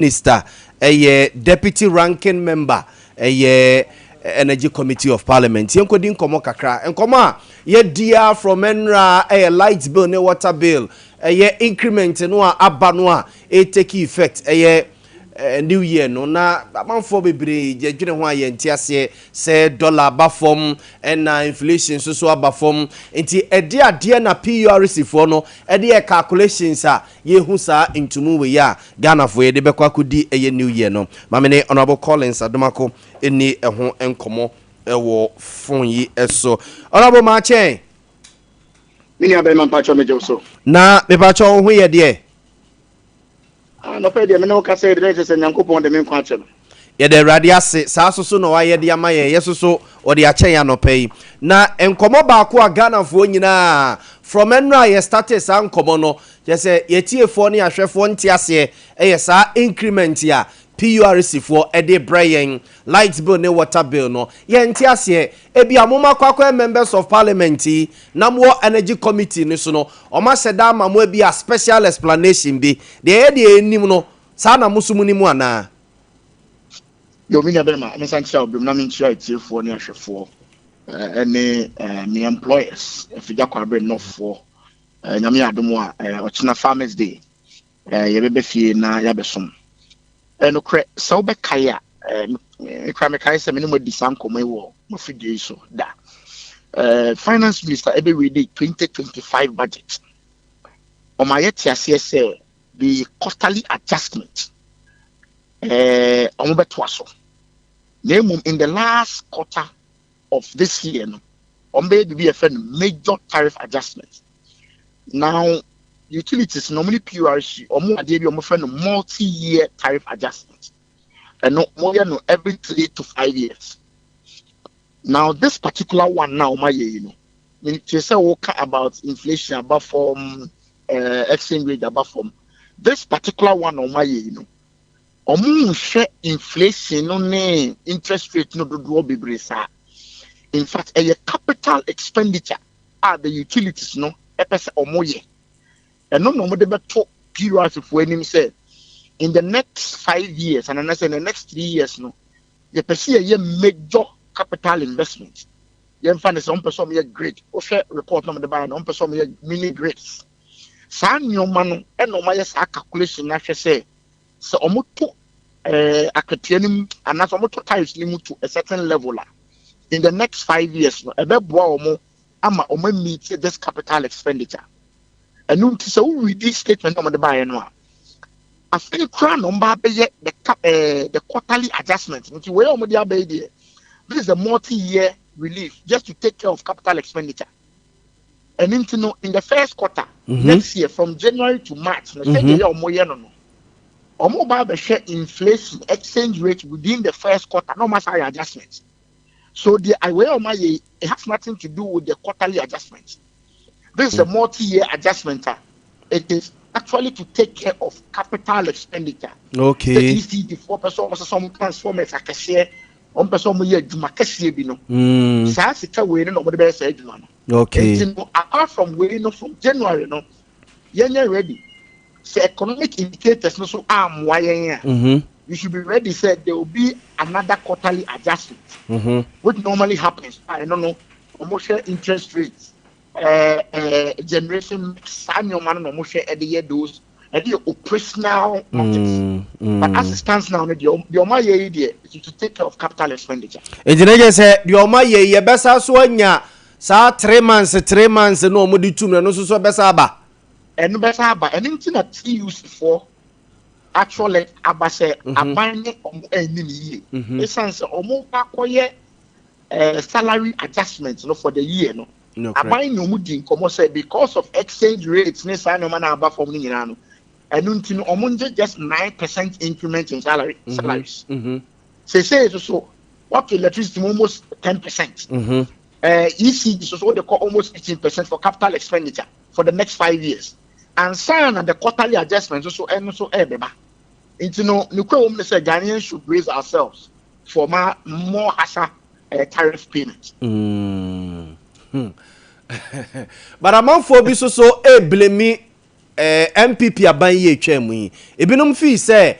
Minister, ɛyɛ deputy ranking member, ɛyɛ Energy Committee of Parliament. Yɛnkɔdi nkɔmmɔ kakra. Nkɔmmɔ a yɛdi a from ɛnra ɛyɛ light bill ne water bill, ɛyɛ increment no a aba no a ɛtake effect ɛyɛ new year no. Na amanfoɔ bebree yɛdwene ho a yɛnte aseɛ sɛ dollar aba fam ɛna inflation nso so aba fam, nti ɛde adeɛ na PURC foɔ no ɛde yɛ calculations a yɛhu saa ntumu wei a Ghanafoɔ yɛde bɛkɔ akɔdi ɛyɛ new year no. Maame ne Honourable Collins Adomako ɛni ɛho nkɔmmɔ ɛwɔ phone yi ɛso. Honourable, maakyɛn. Me nua bɛrima, mpakyɛ, megye wo so. Na mepakyɛ, wo ho yɛ deɛ? Anɔpɛ deɛ, me ne wo kasa yi de, kyerɛ sɛ Nyankopɔn de me nkwa akyɛ no. Yɛde Awurade ase. Saa soso na wayɛ de ama yɛn, yɛ soso ɔde akyɛ yɛn anɔpɛ yi. Na nkɔmmɔ baako a Ghanafoɔ nyinaa from ɛnora a yɛstarte saa nkɔmmɔ no, kyerɛ sɛ yɛtiefoɔ ne ahwɛfoɔ nte aseɛ, ɛyɛ saa increment a PURC foɔ ɛde brɛ yɛn, light bill ne water bill no. Yɛnte aseɛ. Ebi a moma kɔ akɔyɛ members of parliament yi na mowɔ energy committee no so no, ɔma hyɛ da ama mo ebi a special explanation bi deɛ ɛyɛ deɛ ɛnim no saa na mo so mo nim anaa? Yo, me nua bɛrima, me nsa nkyerɛ wo biom na menkyerɛ atiefoɔ ne ahwɛfoɔ ɛne me employers, Afigya Kwabre Nɔfoɔ. Nyame adom a, ɔkyena Farmers Day yɛbɛbɛ fie na yɛabɛsom. Nokorɛ sɛ wobɛkae a, mekora mekae sɛ me ne mo adi saa nkɔmmɔ yi wɔ mafidie yi so da. Finance minister ɛbɛwie 2025 budget, ɔma yɛte aseɛ sɛ the quarterly adjustment ɔmo bɛtoa so, na mmom in the last quarter of this year no, ɔmo bɛyɛ biribi yɛfrɛ no major tariff adjustment. Now, utilities na ɔmo ne PURC, ɔmo adeɛ bi ɔmo frɛ no multi-year tariff adjustment. Ɛno ɔmo yɛ no every 3 to 5 years. Now, this particular one now ɔmo ayɛ yi no, kyerɛ sɛ wɔka about inflation aba fam, exchange rate aba fam. This particular one ɔmo ayɛ yi no, ɔmo nhwɛ inflation no ne interest rate no dodoɔ bebree saa. In fact, ɛyɛ capital expenditure a the utilities no ɛpɛ sɛ ɔmo yɛ, ɛno na ɔmo de bɛto PURC foɔ anim sɛ in the next 5 years and then in the next 3 years no, yɛpɛ sɛ yɛyɛ major capital investment. Yɛmfa ne sɛ ɔmo pɛ sɛ ɔmo yɛ grid. Wohwɛ report na ɔmo de baayɛ no, ɔmo pɛ sɛ ɔmo yɛ mini grids. Saa nneɛma no ɛna ɔmo ayɛ saa calculation na ahwɛ sɛ ɔmo to akatua no mu anaasɛ ɔmo to tariffs no mu to a certain level a, in the next 5 years no, ɛbɛboa ɔmo ama ɔmo meet this capital expenditure. Ɛno nti sɛ wo read statement na ɔmo de baayɛ no a, afei koraa na ɔmo ba abɛyɛ the cap ɛɛ the quarterly adjustment. Nti wei a ɔmo de abɛyɛ deɛ, this is a multi-year relief just to take care of capital expenditure. Ɛno nti no, in the first quarter next year, from January to March no, sɛdeɛ yɛ ɔmo yɛ no, ɔmo ba abɛhwɛ inflation, exchange rate within the first quarter na ɔmo asa ayɛ adjustment. So the wei a ɔmo ayɛ, it has nothing to do with the quarterly adjustment. This is a multi-year adjustment ah. It is actually to take care of capital expenditure. The ECG foɔ pɛ sɛ ɔmo sɛ ɔmo transformers akɛseɛ, ɔmo pɛ sɛ ɔmo yɛ adwuma kɛseɛ bi no, saa sika wei no na ɔmo de bɛyɛ saa adwuma no. Nti no, apart from wei no, from January no, yɛnyɛ ready sɛ economic indicators no so ammoa yɛn a, you should be ready sɛ there will be another quarterly adjustment, which normally happens. I don't know, ɔmo hwɛ interest rates, generation mix, saa nneɛma no na ɔmo hwɛ ɛde yɛ those, ɛde yɛ operational matters. But as it stands now no deɛ ɔmo ayɛ yi deɛ is to take care of capital expenditure. Nti ne kyerɛ sɛ deɛ ɔma yɛ yi, yɛbɛsa so anya saa 3 months 3 months na ɔmo de tum na ɛno nso so ɛbɛsa aba. Ɛno bɛsa aba. Ɛno nti na TUC foɔ actually aba sɛ aban ne ɔmo ɛnni ne yie, esan sɛ ɔmo akɔyɛ salary adjustment no for the year no, aban ne ɔmo di nkɔmɔ sɛ because of exchange rates ne saa nneɛma na aba fam no nyinaa no, ɛno nti no ɔmo ngye just 9% increment in salaries. Sese so wato electricity mu almost 10%, ECG so so de kɔ almost 15% for capital expenditure for the next 5 years, ansa na the quarterly adjustment so ɛno so ɛɛbɛba. Nti no, nukuri wɔm ne sɛ Ghanaians should brace ourselves for more harsher tariff payment. But amanfoɔ bi nso so eblame NPP aban yi etwa mu yi. Ebinom fii sɛ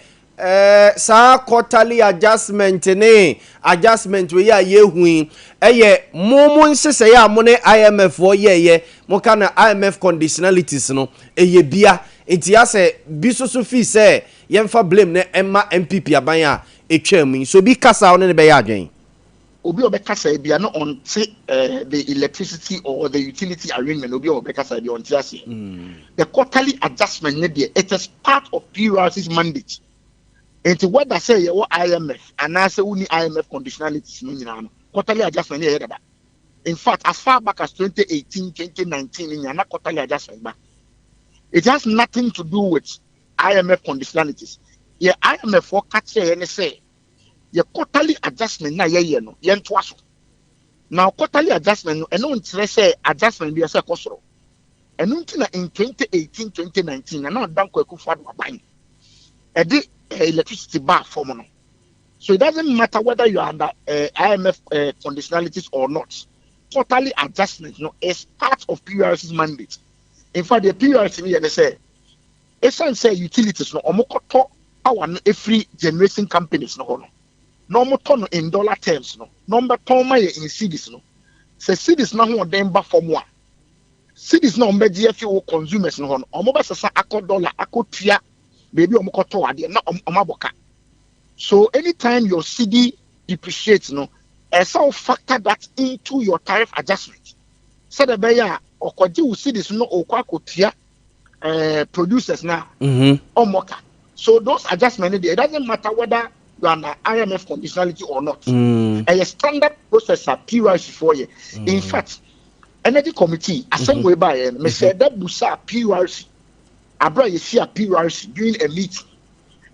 Saa quarterly adjustment ne adjustment wei a yɛhu yi, ɛyɛ mo mo nhyehyɛeɛ a mo ne IMF foɔ yɛɛyɛ, mo ka na IMF conditionalities no, ɛyɛ bia. Nti asɛ bi soso fii sɛ yɛmfa blame ne ɛma NPP aban a ɛtwa mu yi. So bi kasa a wo ne ne bɛyɛ adwen? Obi a ɔbɛkasa bia na ɔnte the electricity or the utility arrangement, obi a ɔbɛkasa bia ɔnte aseɛ. The quarterly adjustment ne deɛ, it is part of PURC's mandate. Nti whether sɛ yɛwɔ IMF anaasɛ wonni IMF conditionalities no nyinaa no, quarterly adjustment ne yɛyɛ dada. In fact, as far back as 2018, 2019 ne nyinaa na quarterly adjustment ba. It has nothing to do with IMF conditionalities. Yɛ IMF foɔ ka kyerɛ yɛ ne sɛ yɛ quarterly adjustment na yɛyɛ no, yɛntoa so. Na quarterly adjustment no, ɛno nkyerɛ sɛ adjustment bi ɛsɛ kɔ soro. Ɛno nti na in 2018, 2019 na Dankwa Akufo-Addo aban ɛde electricity ba fam no. So it doesn't matter whether you are under IMF conditionalities or not, quarterly adjustment no is part of PURC's mandate. In fact, the PURC no yɛ ne sɛ esan sɛ utilities no, ɔmo kɔtɔ power no efiri generation companies no hɔ no, na ɔmo tɔ no in dollar terms no, na ɔmo bɛtɔn ma yɛ in cedis no, sɛ cedis no ahoɔden ba fam a, cedis na ɔmo bɛgye afi wɔ consumers no hɔ no, ɔmo bɛsesa akɔ dollar akɔtua beebi a ɔmo kɔtɔ adeɛ na ɔmo abɔ ka. So anytime your cedi depreciates no, ɛsɛ wo factor that into your tariff adjustment sɛdeɛ ɛbɛyɛ a ɔkɔgye wo cedis no, ɔkɔ akɔtua producers na ɔmmɔ ka. So those adjustment it doesn't matter whether you are under IMF conditionality or not. Ɛyɛ standard process a PURC foɔ yɛ. In fact, energy committee asɛm wei baayɛ no, mesɛ ɛda busa PURC abira yɛsi a PURC during a meeting,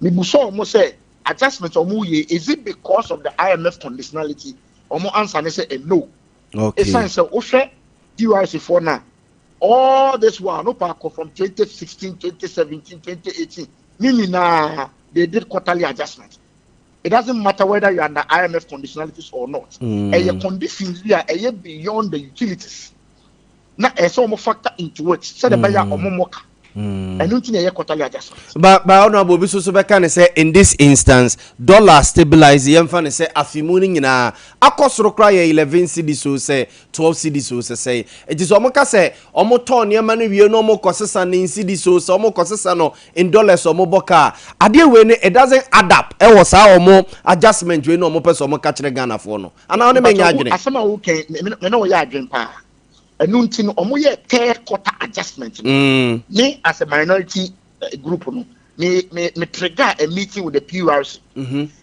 mebusa ɔmo sɛ adjustment ɔmo yɛ, is it because of the IMF conditionality? Ɔmo answer ne sɛ no. Esan sɛ wohwɛ PURC foɔ na all this while no paako from 2016, 2017, 2018 ne nyinaa, they did quarterly adjustment. It doesn't matter whether you are under IMF conditionalities or not. Ɛyɛ conditions bi a ɛyɛ beyond the utilities na ɛsɛ ɔmo factor into it sɛdeɛ ɛbɛyɛ a ɔmo mmɔ ka. Ɛno nti na ɛyɛ quarterly adjustment. Ba ɔno abo obi soso bɛka ne sɛ in this instance dollar stabilize, yɛmfa ne sɛ afimu no nyinaa akɔ soro koraa yɛ 11 cedis o, sɛ 12 cedis o, sɛ sɛ ɛnti sɛ ɔmo ka sɛ ɔmo tɔn nneɛma no wie no, ɔmo kɔ sesa ne cedis o, sɛ ɔmo kɔ sesa no in dollars, ɔmo bɔ kaa adeɛ wei no, it doesn't add up. Ɛwɔ saa ɔmo adjustment wei no, ɔmo pɛ sɛ ɔmo ka kyerɛ Ghanafoɔ no anaa ɔne mɛ nya adwene? Asɛm a wokɛn me ne wɔyɛ adwene paa. Ɛno nti no, ɔmo yɛ third quarter adjustment no, me as a minority group no, me trigger a meeting with the PURC.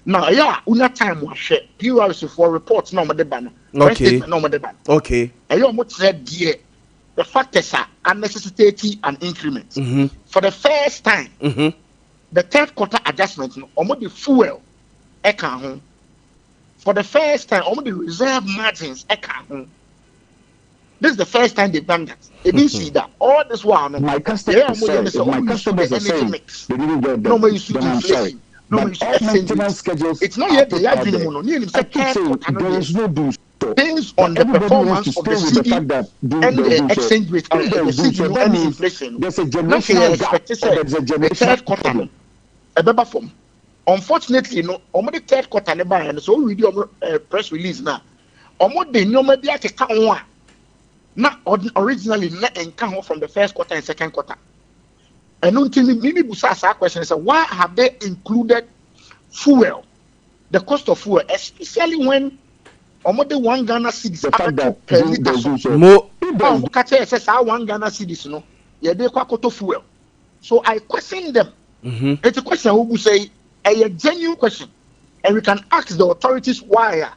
Na ɛyɛ a una time wahwɛ PURC foɔ report na ɔmo de ba no, press statement na ɔmo de ba no, ɛyɛ ɔmo kyerɛ deɛ the factors are necessitating an increment. For the first time, the third quarter adjustment no, ɔmo de fuel ɛka ho. For the first time, ɔmo de reserve margins ɛka ho. This is the first time they've done that. Ebi see that all this while no, My customers yeah, sorry, ɔmo if my use the customers are energy saying mix. they didn't get No them, more use then I'm sorry. inflation. No more But use all exchange maintenance rate. schedules It's not are yet put the out yadwin there. mu no. Ní I sɛ keep third saying quarter no there deɛ, is no do so. based But on the everybody wants performance to of the stay with the cedi fact that do and the the do so. exchange rate, If there the is do cedi so, no that and means inflation. there's a Na nka generational yɛ gap expect or sɛ there's a the generational third quarter no problem. ɛbɛba fam. Unfortunately no, ɔmo de third quarter ne baayɛ no, so o read ɔmo press release na ɔmo de nneɛma bi akeka ho a na originally na nka ho from the first quarter and second quarter. Ɛno nti mi busa saa question sɛ why have they included fuel, the cost of fuel, especially when ɔmo de 1 Ghana cedis The fact abɛto that per do litre the so do so. Mo If a there is ɔmo ka kyerɛ sɛ saa 1 Ghana cedis no yɛde kɔ akɔtɔ fuel. So I question them. It's a question a wobu sɛ ɛyɛ genuine question and we can ask the authorities why a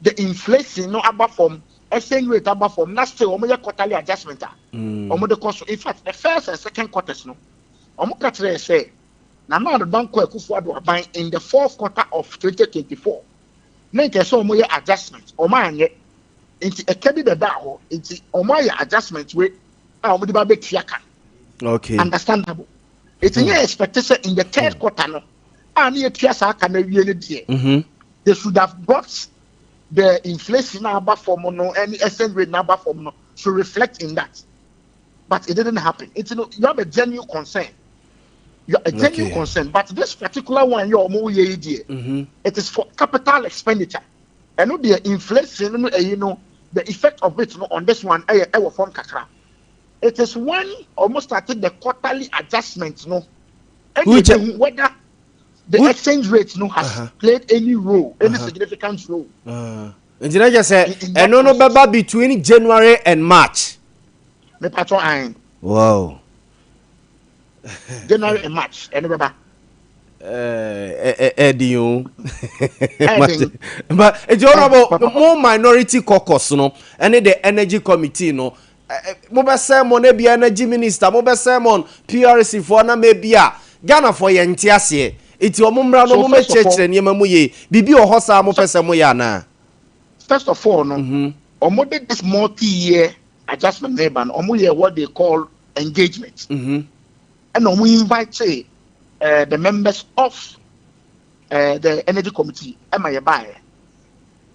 the inflation no aba fam, exchange rate aba fam, na still ɔmo yɛ quarterly adjustment a ɔmo de kɔ so. In fact, the first and second quarters no, ɔmo ka kyerɛ sɛ Nana Addo Dankwa Akufo-Addo aban in the fourth quarter of 2024 na nkɛ sɛ ɔmo yɛ adjustment, ɔmo anyɛ, nti ɛka bi deda hɔ, nti ɔmo ayɛ adjustment wei a ɔmo de ba bɛtua ka. Understandable. Eti nye expect sɛ in the third quarter no a ne yɛtua saa ka na awie no deɛ, they should have brought the inflation na aba fam no ɛne exchange rate na aba fam no to reflect in that, but it didn't happen. Nti no, you have a genuine concern. Your a genuine concern, but this particular one yɛ ɔmo yɛ yi deɛ, it is for capital expenditure. Ɛno deɛ, inflation no ɛyi no, the effect of it no on this one ɛyɛ ɛwɔ fam kakra. It is when ɔmo started the quarterly adjustment no ɛna Which ebehu whether the which exchange rate no has played any role, any significant role Nti na kyerɛ sɛ in that ɛno no process. bɛba between January and March. Mepatɔ an. January and March ɛno bɛba. Ɛdi o. Ɛden. But nti ɛ honourable, papa. Mo minority caucus no ɛne the energy committee no, mo bɛ sermon ebi energy minister, mo bɛ sermon PRC foɔ na maybe a Ghana foɔ yɛn nte aseɛ, nti ɔmo mmra no So mo first of all, mɛkyerɛkyerɛ nneɛma mu yie, biribi wɔ hɔ saa mo pɛ sɛ mo yɛ anaa? First of all no, ɔmo de this multi-year adjustment ne ba no, ɔmo yɛ what they call engagement, ɛna ɔmo invite the members of the energy committee ɛma yɛ baayɛ.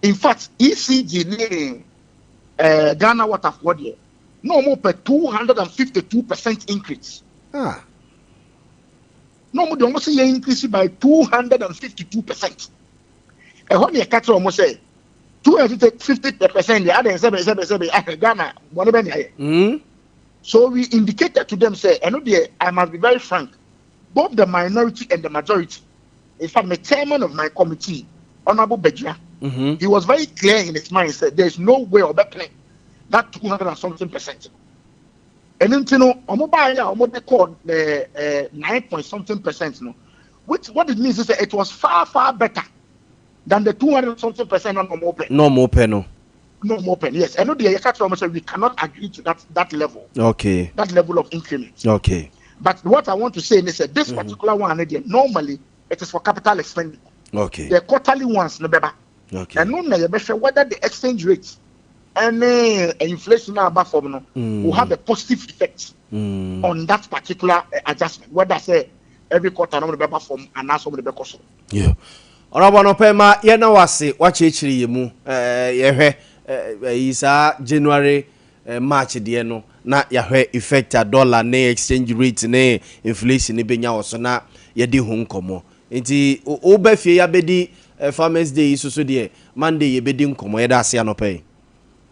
In fact, ECG ne Ghana Water foɔ deɛ na ɔmo pɛ 252% increase. Na ɔmo deɛ, ɔmo sɛ yɛ increase by 252%. Ɛhɔ ne yɛka kyerɛ ɔmo sɛ 250% deɛ adan sɛbɛ sɛbɛ sɛbɛ ahɛ Ghana bɔne bɛ ne ayɛ. So we indicated to them sɛ ɛno deɛ, I must be very frank, both the minority and the majority, in fact, the chairman of my committee, Honourable Bejia, he was very clear in his mind sɛ there is no way ɔbɛpene that 200 and something percent. Ɛno nti no, ɔmo baayɛ a ɔmo de kɔɔ the nine point something percent no, which what it means is that it was far, far better than the 200 something percent na ɔmo pɛ. Na ɔmo pɛ no. No more pɛ, yes. Ɛno deɛ, yɛka kyerɛ ɔmo sɛ we cannot agree to that level, that level of increment. But what I want to say is that this particular one deɛ, normally it is for capital expenditure. The quarterly ones no bɛba. Ɛno na yɛbɛhwɛ whether the exchange rate ɛne inflation a aba fam no will have a positive effect on that particular adjustment, whether sɛ every quarter no bɛba fam anaasɛ ɔmo de bɛkɔ so. Yeah. Ɔrɔbɔ no pɛ ma yɛna wase wakyerɛkyerɛ yɛ mu. Yɛhwɛ ɛyi saa January March deɛ no na yɛahwɛ effect a dollar ne exchange rate ne inflation ne bɛnya wɔ so na yɛde ho nkɔmmɔ. Nti woba fie yɛabɛdi Farmers Day yi so deɛ, Monday yɛbɛdi nkɔmmɔ. Yɛda ase anɔpɛ yi.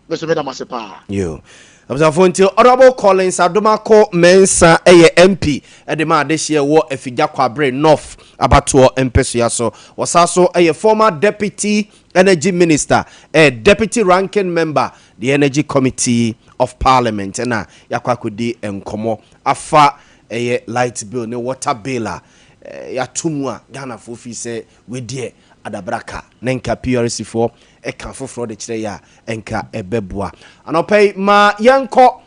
Bɛsɛ mɛda mo ase paa. Yo. Abusuafo, nti Honorable Collins Adomako Mensa ɛyɛ MP ɛde ma adehyeɛ wɔ Afigya Kwabre North abatoɔ mpɛsua so. Wɔsa so ɛyɛ former deputy energy minister, ɛyɛ deputy ranking member, the energy committee of parliament, ɛna yɛakɔ akɔdi nkɔmmɔ afa ɛyɛ light bill ne water bill a yɛato mu a Ghanafoɔ fi sɛ wedeɛ adabraka ne nka PRC foɔ ɛka foforɔ de kyerɛ yɛ a ɛnka ɛbɛboa. Anɔpɛ yi ma yɛnkɔ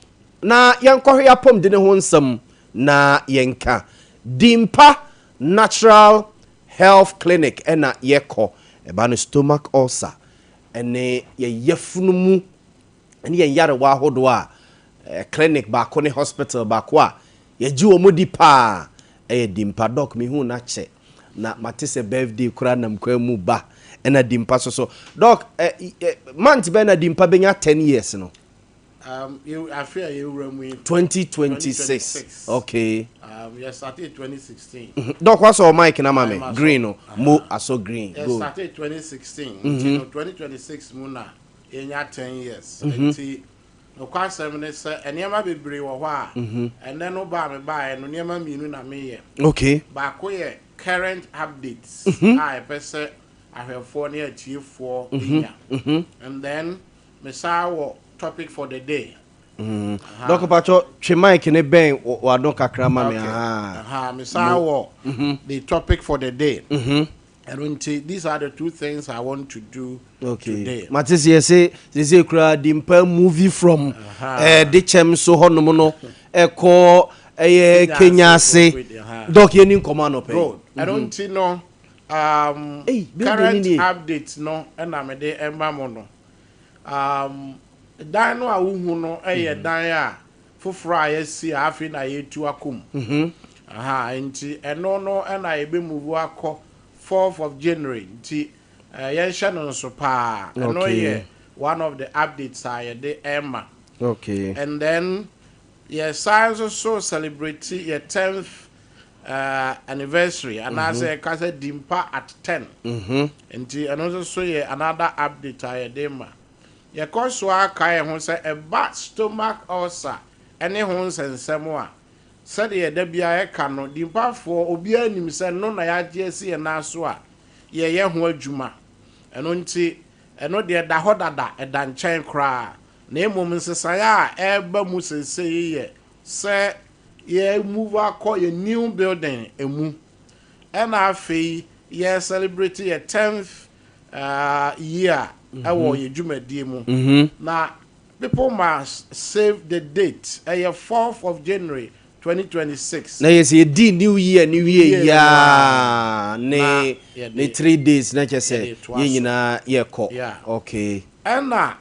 na yɛnkɔhwɛ yɛapɔmde ne ho nsɛm na yɛnka Dimpa Natural Health Clinic ɛna yɛkɔ ɛba no stomach ulcer ɛne yɛyɛfunu mu ɛne yɛn yarewa ahodoɔ a clinic baako ne hospital baako a yɛgye wɔn di paa ɛyɛ Dimpa. Doc, mehu na kyɛ na mate sɛ birthday koraa nam kwan mu ba ɛna Dimpa so so. Doc, month bɛn na Dimpa bɛnya 10 years no? Afe a yɛwura mu yi. 2026, okay. Yɛ started 2016. Doc, wasɔ mic na ma me. Aye, Green no mo asɔ green. Yɛ Good. started 2016, nti no 2026 mu na yɛnya 10 years. Nti nokwasɛm ne sɛ nneɛma bebree wɔ hɔ a ɛnɛ no baa me baeɛ no, nneɛma mmienu na meyɛ. Baako yɛ current updates a yɛpɛ sɛ ahwɛfoɔ ne atiefoɔ nya, and then mesaa wɔ topic for the day. Doc, patwɔ twe mic ne bɛn wado kakra ma me. Okay. Aha. Aha, mesaa wɔ the topic for the day. Ɛno nti these are the two things I want to do today. Mate sɛ yɛse sese koraa Dimpa movie from de kyɛm so hɔnom no ɛkɔ ɛyɛ Kenya Kenya ase, ase. Aha. Doc, yɛni nkɔmmɔ anɔpɛ yi. Good. Ɛno nti no Ei, building current ni nie. update no ɛna mede ɛma mo no. Dan no a wohu no ɛyɛ dan a foforɔ a yɛasi a afei na yɛtu akɔ mu. Aha, nti ɛno no ɛna yɛbɛmove akɔ 4th of January, nti yɛnhyɛ no nso paa. Ɛno yɛ one of the updates a yɛde ɛma. And then yɛsan nso so celebrate yɛ 10th Anniversary anaasɛ yɛka sɛ Dimpa at 10. Nti ɛno nso so yɛ another update a yɛde ma. Yɛkɔ so ara kae yɛn ho sɛ ɛba stomach ulcer ne ho nsɛnsɛm a, sɛdeɛ da biara yɛka no, Dimpafoɔ obiara nim sɛ no na yɛagye asi yɛn nan so a yɛyɛ ho adwuma. Ɛno nti ɛno deɛ ɛda hɔ dada, ɛda nkyɛn koraa. Na mmom nsesaeɛ a ɛreba mu seesei yi yɛ sɛ yɛ move akɔ yɛ new building mu ɛna afei yɛ celebrate yɛ 10th year ɛwɔ yɛ dwumadie mu. Na people must save the date, ɛyɛ 4th of January 2026. Na yɛ sɛ yɛdi New Year ne wie Year yaa na ne ne 3 days na kyɛ sɛ yɛde toa yɛn so. nyinaa yɛkɔ. Ɛna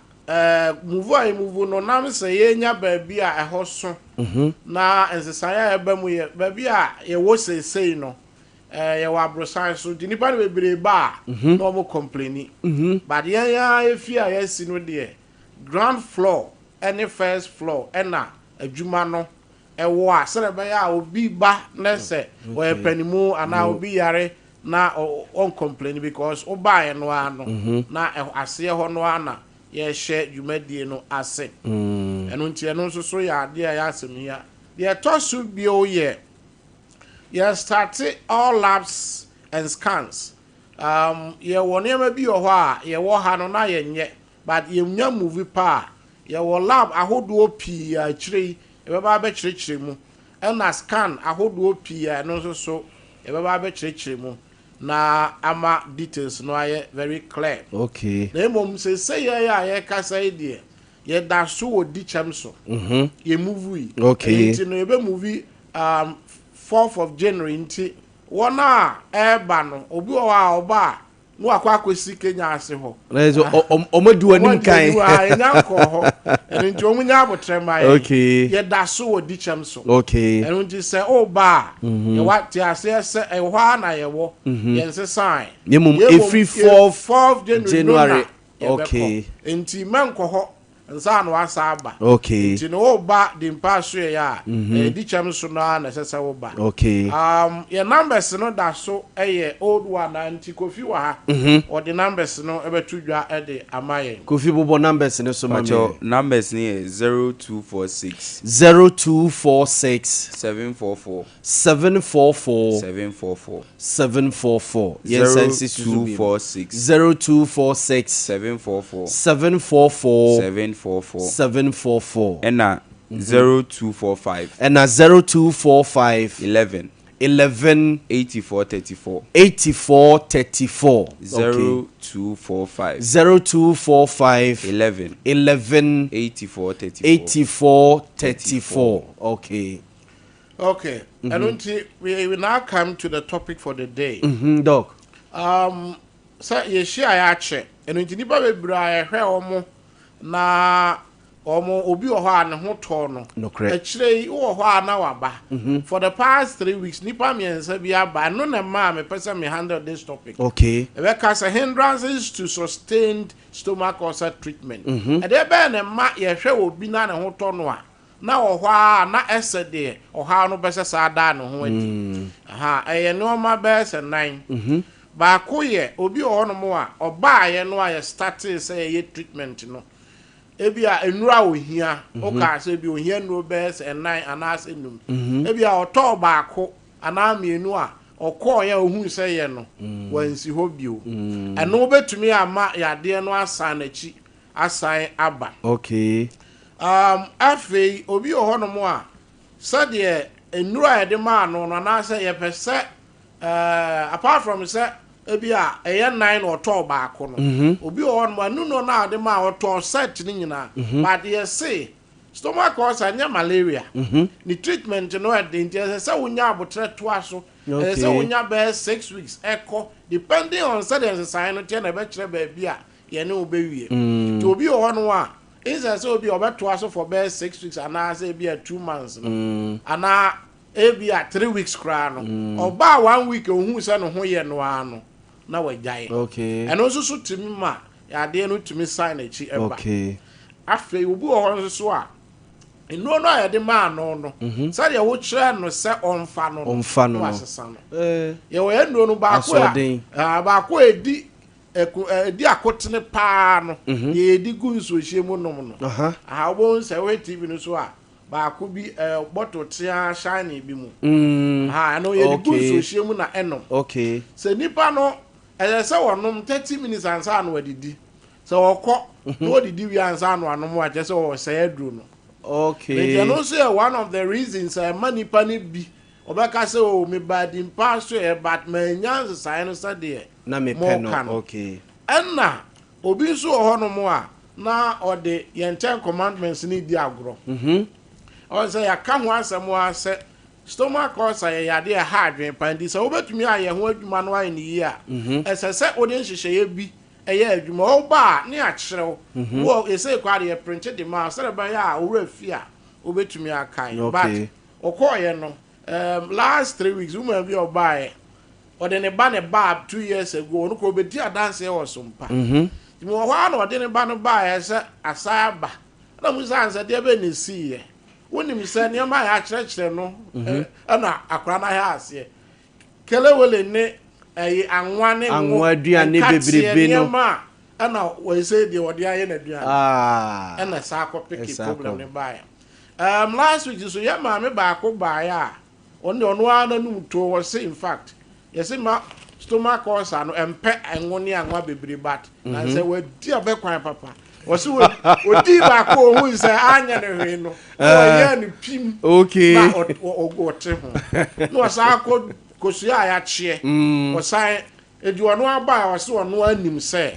move a yɛ move no nam sɛ yɛnya baabi a ɛhɔ so na nsesaeɛ a ɛba mu yɛ baabi a yɛwɔ seesei no, yɛwɔ aborosan so nti nipa no bebree ba a na wɔn complaini, but yɛn a efi a yɛasi no deɛ, ground floor ɛne first floor ɛna adwuma no ɛwɔ a sɛdeɛ ɛbɛyɛ a obi ba na sɛ ɔyɛ panimu anaa obi yare na ɔncomplaini because ɔbaeɛ no ara no na aseɛ hɔ no ara na yɛhyɛ dwumadie no ase. Ɛno nti ɛno nso so yɛ adeɛ a ɛyɛ asɛm hia. Deɛ ɛtɔ so bio yɛ yɛ start all labs and scans. Yɛwɔ nneɛma bi wɔ hɔ a yɛwɔ ha no na yɛnyɛ, but yɛnya move pa a yɛwɔ lab ahodoɔ pii a akyire yi yɛbɛba abɛkyerɛkyerɛ mu, ɛna scan ahodoɔ pii a ɛno nso so yɛbɛba abɛkyerɛkyerɛ mu na ama details no ayɛ very clear. Na mmom seesei yɛyɛ a yɛkasa yi deɛ, yɛda so wɔ Dikyɛm so. Yɛ move yi. Ɛno nti no yɛbɛ move 4th of January, nti wɔn a ɛreba no, obi wɔ hɔ a ɔba a na wakɔ akɔsi Kenya ase hɔ. Na yɛ sɛ ɔmo di w'anim kan. Yɛnya nkɔ hɔ, ɛno nti wɔn nya abotire ma yɛn. Yɛda so wɔ Dikyɛm so. Ɛno nti sɛ ɔba a, yɛwɔ te aseɛ sɛ ɛwɔ hɔ a na yɛwɔ yɛn sesan. Na mmom ɛfiri 4th 4th January no na January. yɛbɛkɔ. Nti mɛnkɔ hɔ nsa na wasa aba. Nti no woba Dimpa so yɛ a, ɛyɛ Dikyɛm so no ara na ɛsɛ sɛ woba. Yɛn numbers no da so yɛ old one na nti Kofi wɔ ha, ɔde numbers no bɛto dwa de ama yɛn. Kofi, bobɔ numbers no so ma me. Pakyɛw, numbers no yɛ 0246 0246 744 744 744. 744. Yɛn nsa nsi so so bio. 0246 0246 744 744 744. 744. Ɛna 0245 ɛna 0245 11 11 84 34. 84 34. Okay. 0245 0245 11 11 84 34. 84 34. Okay. Okay, ɛno nti we now come to the topic for the day. Doc. Sɛ yɛhyia a yɛakyɛ, ɛno nti nnipa bebree a yɛhwɛ wɔn na wɔn obi wɔ hɔ a ne ho tɔɔ no. Akyire yi wowɔ hɔ a na waba. For the past 3 weeks, nnipa mmiɛnsa bi aba. Ɛno na mmaa mepɛ sɛ me handle this topic. Ɛbɛka sɛ hindrances to sustained stomach ulcer treatment. Ɛdeɛ bɛyɛ ne ma yɛhwɛ obi na ne ho tɔ no a na wɔ hɔ a na ɛsɛ deɛ ɔhaw no bɛsɛ saa daa ne ho adi. Aha, ɛyɛ nneɛma bɛyɛ sɛ nan. Baako yɛ obi wɔ hɔnom a ɔbaayɛ no a yɛ startee sɛ yɛyɛ treatment no, ebi a nnuro a ohia, ɔkaa sɛ ebi ohia nnuro bɛyɛ sɛ ɛnan anaasɛ num, ebi a ɔtɔɔ baako anaa mmienu a ɔkɔɔ yɛ a ohun sɛ yɛ no wansi hɔ bio. Ɛno bɛtumi ama yadeɛ no asan n'akyi asan aba. Afei obi wɔ hɔnom a sɛdeɛ nnuro a yɛde maa no no anaasɛ yɛpɛ sɛ apart from sɛ ebi a ɛyɛ nan na ɔtɔɔ baako no, obi wɔ hɔnom a nuno no a ɔde maa ɔtɔɔ set ne nyinaa, but yɛse stomach ulcer nyɛ malaria, ne treatment no ɛde nti ɛsɛ sɛ wonya abotire toa so. Ɛsɛ sɛ wonya bɛyɛ 6 weeks ɛkɔ, depending on sɛdeɛ nsesan no teɛ na ɛbɛkyerɛ baabi a yɛne wo bɛwie. Nti obi wɔ hɔnom a insɛ sɛ obi a ɔbɛtoa so for bɛyɛ 6 weeks anaasɛ ebi a 2 months no anaa ebi a 3 weeks koraa no, ɔbaa one week ohun sɛ ne ho yɛ no ara no na wagyae. Ɛno nso so tumi ma yadeɛ no tumi san n'akyi ɛba. Afei obi wɔ hɔ nso so a Nnuro no a yɛde maa no no, sɛdeɛ wokyerɛɛ no sɛ ɔmfa no no, Ɔmfa no na no. wasesa no. Eh, Yɛwɔ yɛn nnuro no baako a Asoɔden. ah, baako a ɛdi ɛko ɛdi akotene paa no, deɛ yɛdi gu nsuohyɛ mu nom no. Aha, wobɛhu sɛ wohwɛ TV no so a, baako bi bottle tea shiny bi mu. Aha, ɛno yɛde gu nsuohyɛ mu na ɛnom. Sɛ nipa no, ɛyɛ sɛ wɔnom 30 minutes ansa na wadidi. Sɛ ɔkɔ na ɔdidi wie ansa na wanom a, kyerɛ sɛ ɔsɛe aduro no. Nti ɛno nso yɛ one of the reasons a ɛma nipa no bi ɔbɛka sɛ, o mebaa Dimpa so ɛ, but manya nsesaeɛ no sɛdeɛ Na mepɛ no. moka no. Ɛna obi nso wɔ hɔnom a na ɔde yɛn Ten Commandments no di agorɔ. Ɔn sɛ yɛaka ho asɛm ara sɛ stomach ulcer yɛ yadeɛ a ɛha adwene paa, nti sɛ wobɛtumi ayɛ ho adwuma no ayɛ no yie a, ɛsɛ sɛ wode nhyehyɛeɛ bi ɛyɛ adwuma. Woba a ne akyerɛ wo. Wɔ ɛsɛ koraa de yɛprinte de ma wo sɛdeɛ ɛbɛyɛ a wo werɛ fi a wobɛtumi akae. But ɔkɔɔyɛ no, last 3 weeks, woman bi a ɔbaeɛ, ɔde ne ba ne ba 2 years ago, ɔno kora ɔbɛdi adanseɛ wɔ so mpa. Nti wɔ hɔ a na ɔde ne ba no baeɛ sɛ asan aba, ɛna mu sɛ ansɛ deɛ bɛn na ɛsiiɛ, wonim sɛ nneɛma a yɛakyerɛkyerɛ no ɛna akora no ayɛ aseɛ kelewele ne ɛyi anwa ne ngo, Anwa aduane nkateɛ, bebrebe no. Nneɛma a ɛna wɔsɛ deɛ wɔde ayɛ n'aduane ɛna saa akɔpeke Ɛsaa problem kɔ. ne baeɛ. Last week nso yɛ maame baako baeɛ a ɔno deɛ ɔno ara n'anum to wɔ se, in fact, yɛsɛ ma stomach ulcer no ɛmpɛ ɛngo ne anwa bebree, but na sɛ wadi abɛkwan papa, wɔsi odi baako, ohun sɛ anya ne hwee no, ɔyɛ ne pim na ɔte ho na ɔsan akɔ kosua a yɛakyeɛ. Ɔsan edi ɔno aba a ɔsi ɔno anim sɛ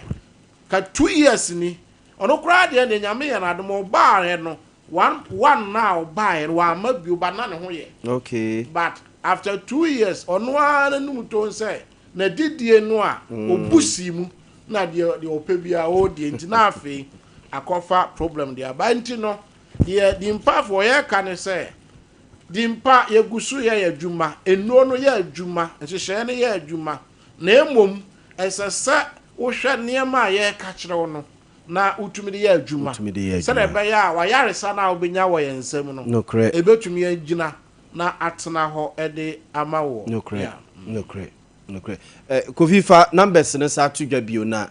ka 2 years ni, ɔno koraa deɛ Nyame yɛ n'adom, ɔbaayɛ no one one na ɔbaayɛ no wama bio ba na ne ho yɛ. But after 2 years, ɔno ara n'anum to sɛ n'adidie no a obu si mu na deɛ ɔpɛ biara ɔredie, nti na afei akɔfa problem de aba. Nti no deɛ di mpafoɔ yɛka ne sɛ di mpa yɛgu so yɛ adwuma, nnuro no yɛ adwuma, nhyehyɛeɛ no yɛ adwuma, na emom ɛsɛ sɛ wohwɛ nneɛma a yɛreka kyerɛ wo no na wotumi de yɛ adwuma Wotumi de yɛ sɛdeɛ adwuma. ɛbɛyɛ a wayaresa no a wobɛnya wɔ yɛn nsam no ebɛtumi agyina na atena hɔ de ama wɔ. Nokorɛ, nokorɛ. Kofi, fa numbers no sa to dwa bio na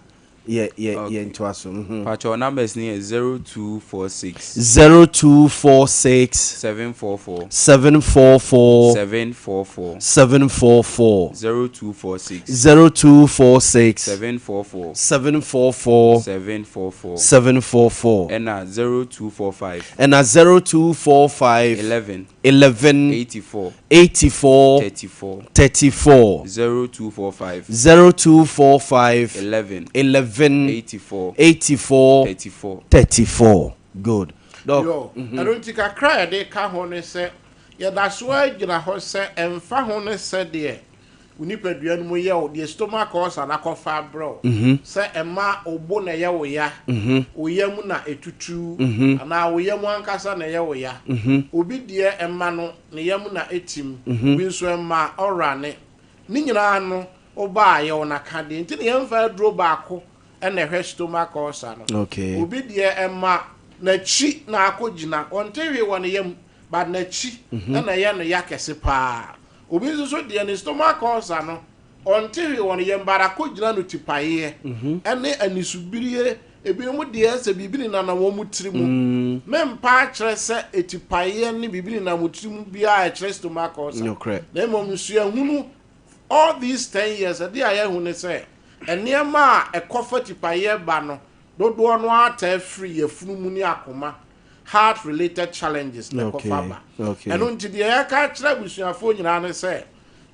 yɛ yɛ yɛ ntoa so. Pacho, numbers ni yɛ 0246. 0246. 744. 744. 744. 744. 0246. 0246. 744. 744. 744. 744. Ɛna 0245. Ɛna 0245. 11. 11. 84. 84. 34. 34. 0245. 0245. 11. 11. 84. 84. 34. 34. Good. Doc. Yo, ɛno nti kakra a yɛde ka ho ne sɛ yɛda so agyina hɔ sɛ ɛmfa ho ne sɛdeɛ wo nipadua no mu yɛ wo, deɛ stomach ulcer na akɔfa abrɛ wo, sɛ ɛma wo bo na ɛyɛ wo ya, wo yam na ɛtutu, anaa wo yam ankasa na ɛyɛ wo ya, obi deɛ ɛma no ne yam na ɛtim, obi nso ɛma ɔra ne ne nyinaa no, wobaa yɛwɔ n'akadeɛ nti ne yɛmfa aduro baako ɛna ɛhwɛ stomach ulcer no. Obi deɛ ɛma n'akyi na akɔgyina, ɔnte hwee wɔ ne yam, but n'akyi ɛna ɛyɛ no ya kɛse paa. Obi nso so deɛ ne stomach ulcer no, ɔnte hwee wɔ ne yam, but akɔgyina no tipaeɛ ɛne anisubirie. Ebinom deɛ sɛ biribi nenam wɔn tiri mu, mempa akyerɛ sɛ etipaeɛ ne biribi nenam wɔn tiri mu biara ɛkyerɛ stomach ulcer. Na mmom nsuahunu all these 10 years ɛde a yɛahu ne sɛ nneɛma a ɛkɔfa tipaeɛ ba no dodoɔ no ata afiri yafunu mu ne akoma, heart related challenges na ɛkɔfa ba. Ɛno nti deɛ yɛka kyerɛ abusuafoɔ nyinaa ne sɛ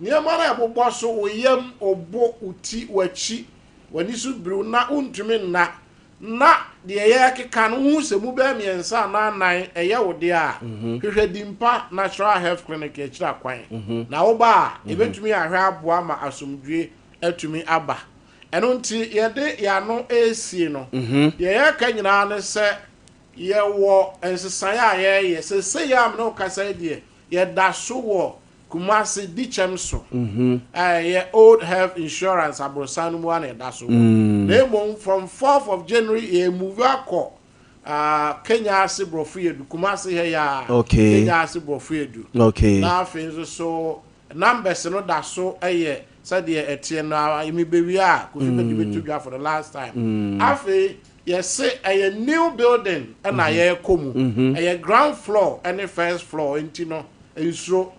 nneɛma no a ɛbobɔ so, wo yam, wo bo, wo ti, w'akyi, w'ani so biriw na wontumi nna, na deɛ yɛkeka no, wohu sɛ mu bɛyɛ mmiɛnsa anaa nan ɛyɛ wo deɛ a, hwehwɛ Dimpa Natural Health Clinic akyiri akwan, na woba a yɛbɛtumi ahwɛ aboa ma asomdwie atumi aba. Ɛno nti yɛde yɛano esie no, deɛ yɛka nyinaa ne sɛ yɛwɔ nsesaeɛ a yɛreyɛ sɛsɛ yɛ a mene wo kasa yi deɛ, yɛda so wɔ Kumase Dikyɛm so a ɛyɛ Old Health Insurance aborosan no mu a na yɛda so wɔ, na mmom from 4th of January yɛ move akɔ. Kenya ase Borɔfo Yɛdu, Kumase ha yi a. Kenya ase Borɔfo Yɛdu. Na afei nso so numbers no da so yɛ sɛdeɛ ɛteɛ no a mebɛwie a Kofi bɛde bɛto dwa for the last time. Afei yɛse ɛyɛ new building ɛna yɛrekɔ mu. Ɛyɛ ground floor ɛne first floor, nti no nsuro.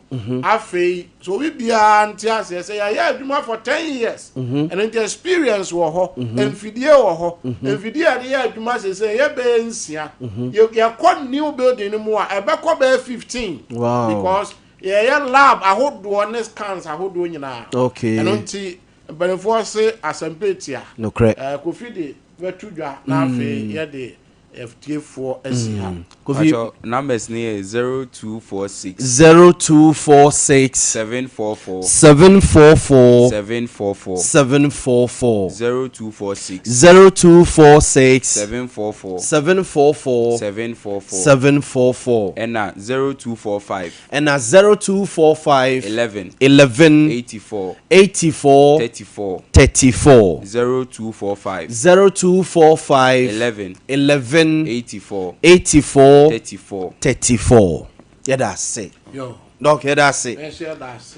Afei so obi biara nte aseɛ sɛ yɛayɛ adwuma for 10 years, ɛno nti experience wɔ hɔ, mfidie wɔ hɔ. Mfidie a yɛde yɛ adwuma sese yɛ bɛyɛ nsia. Yɛkɔ new building no mu a, ɛbɛkɔ bɛyɛ 15 because yɛyɛ lab ahodoɔ ne scans ahodoɔ nyinaa. Ɛno nti mpanimfoɔ se asɛmpa etia. Nokorɛ. Kofi de bɛto dwa na afei yɛde ɛtiefoɔ asi ha. Kofi. Pacho, numbers ne yɛ 0246 0246 744 744 744. 744. 0246 0246 744 744 744. 744. Ɛna 0245 ɛna 0245 11 11 84 84 34. 34. 0245 0245 11 11 84 84 34. 34. Yɛda ase. Yo. Doc, yɛda ase. Ɛnso yɛda ase.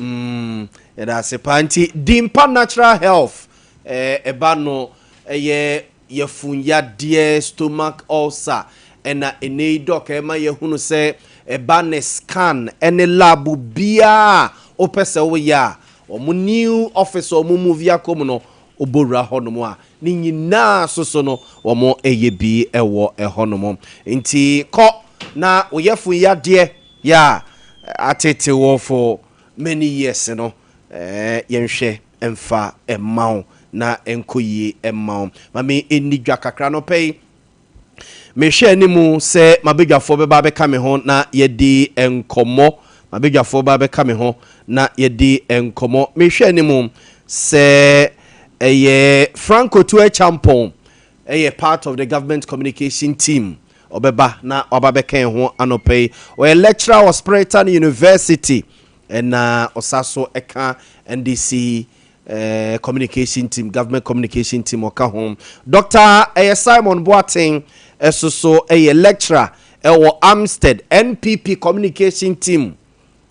Yɛda ase paa. Nti Dimpa Natural Health, ɛba no ɛyɛ yɛfunyadeɛ, stomach ulcer, ɛna ɛnɛ yi Doc ɛma yɛhunu sɛ ɛba ne scan ɛne lab biaa wopɛ sɛ woyɛ a, wɔn new office a wɔn move akɔ mu no, wobɔwura hɔnom a ne nyinaa soso no wɔn ɛyɛ bi ɛwɔ ɛhɔnom. Nti kɔ na woyɛfo yadeɛ yɛ a atete wɔ for many years no, yɛnhwɛ ɛmfa ɛma wo na ɛnkɔ yie ɛma wo. Mame ɛnni dwa kakra no pɛ yi, mehwɛ anim sɛ mabadwafoɔ bɛba bɛka me ho na yɛdi nkɔmmɔ. Mabadwafoɔ ba bɛka me ho na yɛdi nkɔmmɔ. Mehwɛ anim sɛ ɛyɛ Franco Tuo Champon, ɛyɛ part of the government communication team, ɔbɛba na ɔba bɛka yɛn ho anɔpɛ yi. Ɔyɛ lecturer wɔ Spiritan University, ɛna ɔsa so ɛka NDC communication team, government communication team ɔka ho. Dr ɛyɛ Simon Boateng ɛso so ɛyɛ lecturer ɛwɔ Amstead, NPP communication team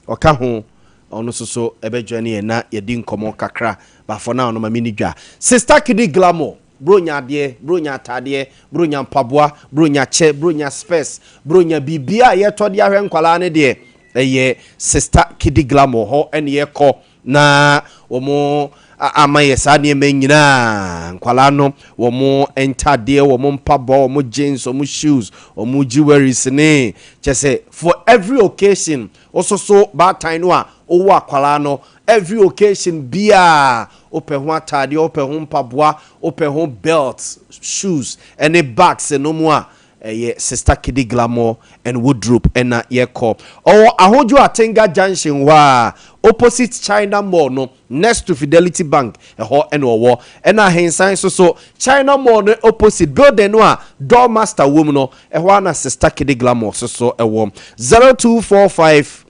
ɔka ho. Ɔno nso so ɛbɛdwa ne yɛn na yɛdi nkɔmmɔ kakra. Baafɔ na ɔno ma mi ni dwa. Sister Kidi Glamour, bronya adeɛ, bronya ataadeɛ, bronya mpaboa, bronya kyɛ, bronya specs, bronya biribia a yɛtɔ de ahwɛ nkwalaa ne deɛ, ɛyɛ Sister Kidi Glamour hɔ ɛne yɛkɔ na wɔn ama yɛ saa nneɛma nyinaa. Nkwalaa no wɔn ntadeɛ, wɔn mpaboa, wɔn jeans, wɔn shoes, wɔn jewelries ne kyɛ sɛ for every occasion. Wososo baatan no a wowɔ akwalaa no, every occasion biaa wopɛ ho ataadeɛ, wopɛ ho mpaboa, wopɛ ho belt, shoes ɛne bags no mu a, ɛyɛ Sister Kidi Glamour and Wardrobe ɛna yɛkɔ. Ɔwɔ Ahodwo Atenga Junction hɔ a opposite China Mall no, next to Fidelity Bank, ɛhɔ ɛna ɔwɔ. Ɛna Ahensan nso so, China Mall no opposite building no a door master wɔ mu no, ɛhɔ ana Sister Kidi Glamour nso so ɛwɔ. 0245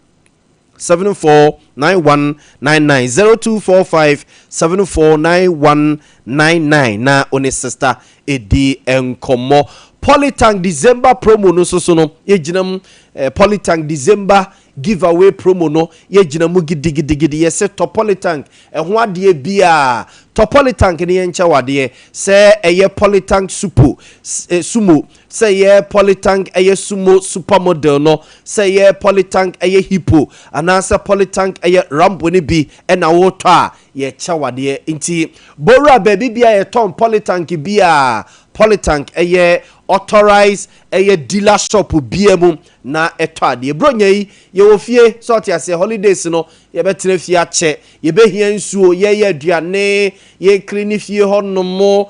749199, 0245 749199 na one sister ɛdi nkɔmmɔ. Polytank December promo no nso so no yɛgyina mu. Polytank December giveaway promo no yɛgyina mu gidigidigidi. Yɛsɛ tɔ Polytank ɛho adeɛ biaa, tɔ Polytank ne yɛnkyɛ wadeɛ, sɛ ɛyɛ Polytank supo sumo, sɛ ɛyɛ Polytank ɛyɛ Sumo Supermodel no, sɛ ɛyɛ Polytank ɛyɛ Hippo, anaasɛ Polytank ɛyɛ Rambo no bi ɛna wotɔ a, yɛkyɛ wadeɛ. Nti bowura baabi bia yɛtɔn Polytank bia, Polytank ɛyɛ authorized ɛyɛ dealer shop bia mu na ɛtɔ adeɛ. Bronya yi yɛwɔ fie sɛ ɔte aseɛ, holidays no yɛbɛtena fie akyɛ, yɛbɛhia nsuo, yɛyɛ aduane, yɛkiri fie hɔ nom,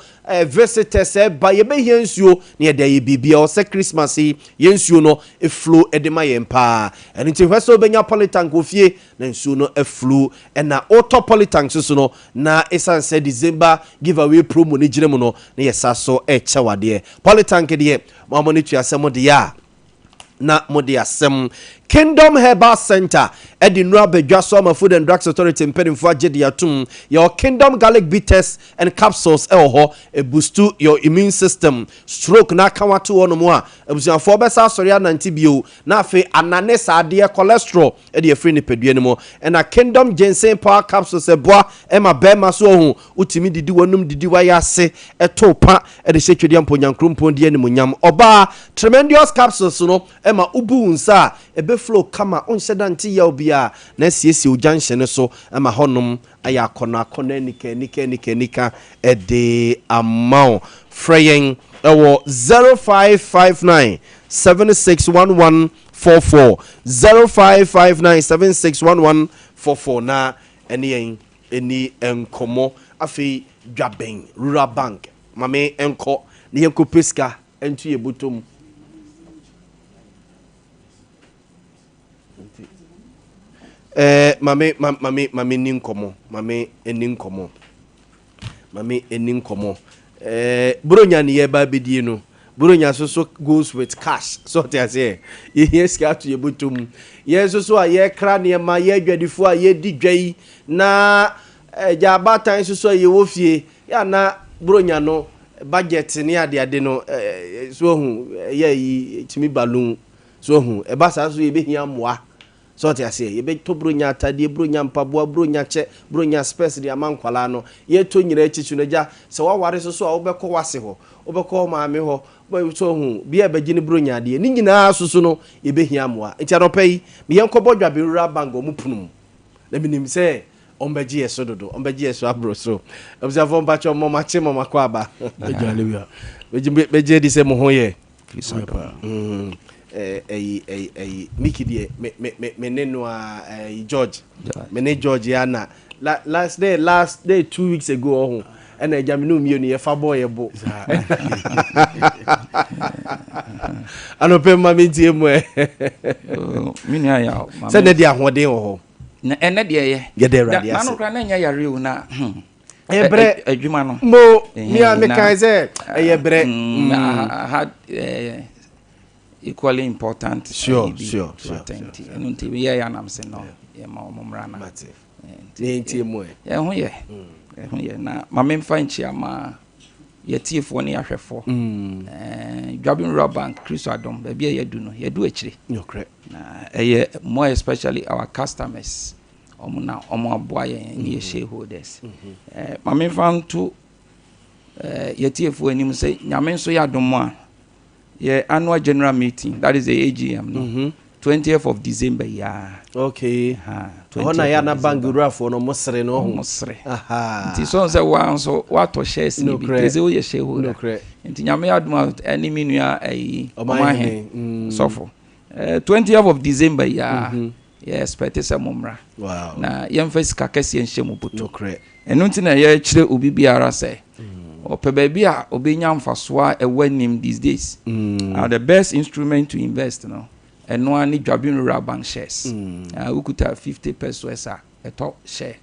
visitors ɛba, yɛbɛhia nsuo na yɛde ayɛ biribia. Ɔsɛ Christmas yi yɛn nsuo no eflow ɛde ma yɛn paa. Ɛno nti hwɛ sɛ wobɛnya Polytank wɔ fie na nsuo no aflow. Ɛna wotɔ Polytank soso no na ɛsiane sɛ December giveaway promo no gyina mu no na yɛsa so ɛkyɛ wadeɛ. Polytank deɛ mo amo ne tua sɛ mo deɛ a na mode asɛm. Kingdom Herbal Center de nnuro aba dwa so ama Food and Drugs Authority mpanimfoɔ agye de atom. Yɛwɔ Kingdom Garlic Bitters and Capsules wɔ hɔ. Ɛbustu your immune system. Stroke na aka wo ato hɔnom a, abusuafoɔ bɛsa asɔre anante bio. Na afei anane saa adeɛ, cholesterol, de afiri nipadua no mu. Ɛna Kingdom Ginseng Power Capsules ɛboa ma bɛrima so ɔho wotumi didi w'anum didi w'ayase ɛto pa de hyɛ twedeɛ mpo nyankoropɔn di animuonyam. Ɔbaa, Tremendous Capsules no ma wobu wo nsa a, ɛbɛ flow kama, wonhyɛ da nte yaw biara, na asiesie wo junction no so ma hɔnom ayɛ akɔnnɔ akɔnnɔ anika anika anika anika de ama wo. Frɛ yɛn wɔ 0559 761144, 0559 761144 na ɛne yɛn ɛni nkɔmmɔ. Afei Dwabɛn Rural Bank, ma me nkɔ na yɛnkɔpɛ sika nto yɛ bɔtɔ mu. Ɛɛ mame mame mame ni nkɔmɔ mame ni nkɔmɔ mame ni nkɔmɔ ɛɛ buronya ni yɛ ba abɛdie no buronya so so goes with cash so ɔte aseɛ yɛhia sika ato yɛ bɔtɔ mu yɛn nso so a yɛkra nneɛma yɛ adwadifoɔ a yɛdi dwa yi na ɛgya abaatan nso so a yɛwɔ fie Yɛ a na Buronya no budget ne adeade no so wahu, ɛyɛ ayi, ɛtumi balloon, so wahu. Ɛba saa nso yɛbɛhia mmoa, so ɔte aseɛ. Yɛbɛtɔ Buronya atadeɛ, Buronya mpaboa, Buronya kyɛ, Buronya spɛs de ama nkwadaa no. Yɛtɔ nyinaa akyi so no, agya, sɛ woaware nso so a, wobɛkɔ w'ase hɔ, wobɛkɔ wo maame hɔ, so wahu, bia ɛbɛgye ne Buronya adeɛ. Ne nyinaa so so no, yɛbɛhia mmoa. Nti anɔpa yi, me yɛnkɔbɔ Dwaben Rural Bank wɔn pono mu. Na menim sɛ Ɔmbɛgye yɛ so dodo, ɔmbɛgye yɛ so aboro so. Abusuafoɔ mpakyɛ mo makye mo makɔ aba. Bɛgye adi sɛ mo ho yɛ. Ɛyi ɛyi ɛyi Miki deɛ me me me me ne no a ɛyi George me ne George ya na last day last day 2 weeks ago ɔho ɛna agya me ne mmienu yɛfa bɔɔ yɛ bo. Anɔpɛ mma me ntie mu ɛ. Me nua yaw. Sɛ ne de ahoɔden wɔ hɔ. Na ɛnɛ deɛ ɛyɛ. Yɛda Awurade ase. N'ano koraa na ɛnyɛ yare o na. Ɛyɛ brɛ. Adwuma no. Mo mi a mi kan sɛ ɛyɛ brɛ. I had equally important. Sure. Ɛnu nti yɛ yɛ anam sɛ no yɛ ma wɔn mmra na. Mate. Ne ntie mu ɛ. Ɛho yɛ. Ɛho yɛ na maame nfa nkyia ma yɛtiefoɔ ne yɛahwɛfoɔ. Dwabin Rural Bank, Kristo Adom, baabi a yɛdu no, yɛdu akyire. Nokorɛ. Na ɛyɛ more especially our customers, ɔmo na ɔmo aboa yɛn ne yɛ shareholders. Maame nfa nto yɛtiefoɔ anim sɛ Nyame nso yɛ adom a, yɛ annual general meeting, that is the AGM no, 20th of December yaa. Okay. Ɛhɔ na yɛ ana bank wurafoɔ no ɔmo sere no ɔmo sere. Nti sɔn sɛ wa nso watɔ shares ni bi kese woyɛ shareholder. Nti Nyame adom a, ɛne me nua ɛyi Ɔmahen sɔfo, 20th of December yaa, yɛ expect sɛ mo mmra na yɛmfa sika kɛseɛ nhyɛ mu boto. Ɛno nti na yɛkyerɛ obi biara sɛ ɔpɛ baabi a ɔbɛnya mfasoɔ a ɛwɔ anim these days, the best instrument to invest no, ɛno ara ne Dwabin Rural Bank shares. Wokuta 50 pesewas a, ɛtɔ share.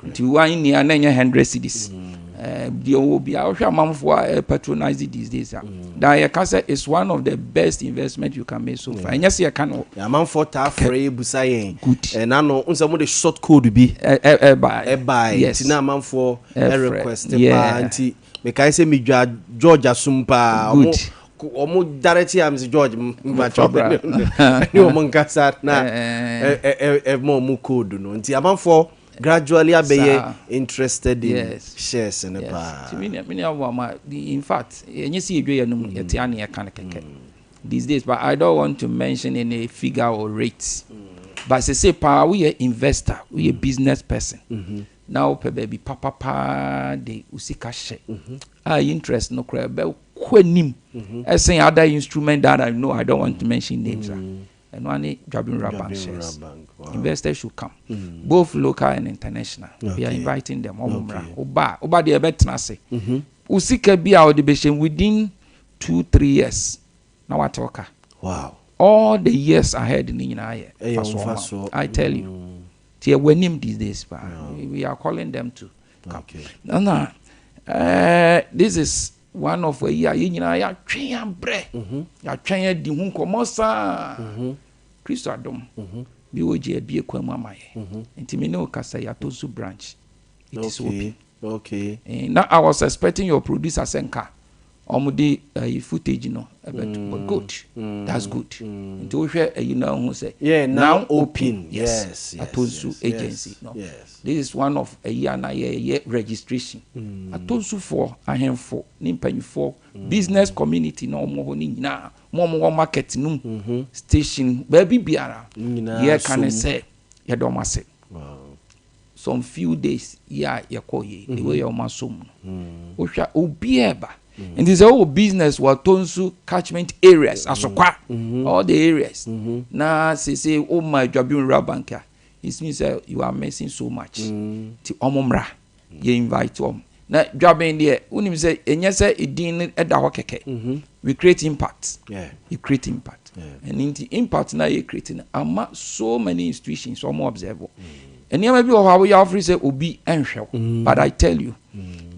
Nti wanni a na ɛnyɛ 100 cedis. Deɛ ɔwɔ bi a wohwɛ amanfoɔ a patronize these days a, da yɛka sɛ it's one of the best investment you can make so far. Ɛnyɛ sɛ yɛka no. Amanfoɔ taa frɛ yɛ busa yɛn. Good. Ɛna no nsɛ mo de short code bi ɛbae. Ɛbae. Nti na amanfoɔ request paa, nti mekae sɛ medwa George asom paa. Good. Ɔmo direct am sɛ George mbakyɛ ne ɔmo nkasa na ɛma ɔmo code no, nti amanfoɔ gradually abɛyɛ interested in shares ne paa. Nti me nua wɔ ma, in fact, ɛnyɛ sɛ yɛdwa yɛn nom, yɛte ane yɛka no kɛkɛ these days, but I don't want to mention any figure or rate, but sɛ paa woyɛ investor, woyɛ business person na wopɛ baabi papapaa de wo sika hyɛ a, interest no koraa bɛkɔ anim ɛsen other instrument that I know, I don't want to mention names a, ɛno ane Dwabin Rural Bank shares. Investors should come, both local and international. We are inviting them, ɔmo mmra. Woba woba deɛ, ɛbɛtena ase, wo sika bi a wɔde bɛhyɛ, within 2-3 years na wate ɔka. All the years ahead ne nyinaa yɛ fasoɔ ma, I tell you. Ti ɛwɔ anim these days paa. We are calling them to come. Nana, this is one of ayi a yɛn nyinaa yɛatwɛn abrɛ, yɛatwɛn adi ho nkɔmmɔ saa. Kristo adom, BOG abie kwan mu ama yɛ. Nti me ne wo kasa yi, Atonsu branch, it is open. Na I was expecting your producer sɛ nka ɔmo de ɛyi footage no ɛbɛto, but good, that's good. Nti wohwɛ ɛyi na ohun sɛ Yeah, now open. Yes, Atonsu agency no. This is one of ɛyi ana yɛ registration. Atonsufoɔ, ahemfo ne mpanyinfoɔ, business community na ɔmo hɔ ne nyinaa, mo a ɔmo wɔ market no mu, station baabi biara, Nyinaa yɛka ne som. sɛ yɛdɔ ɔmo ase. Some few days yi a yɛkɔ yi, the way ɔmo asom no, wohwɛ obiara ba. Nti sɛ wowɔ business wɔ Atonsu catchment areas, Asokwa, all the areas, na sese woma Dwaben Rural Bank a, it means sɛ you are missing so much. Nti ɔmo mmra, yɛ invite ɔmo. Na Dwaben deɛ, wonim sɛ ɛnyɛ sɛ edin no ɛda hɔ kɛkɛ, we create impact. We create impact. Ɛno nti impact na yɛ create no ama so many institutions ɔmo observe o. Nneɛma bi wɔ hɔ a woyɛ afiri sɛ obi nhwɛ wo, but I tell you,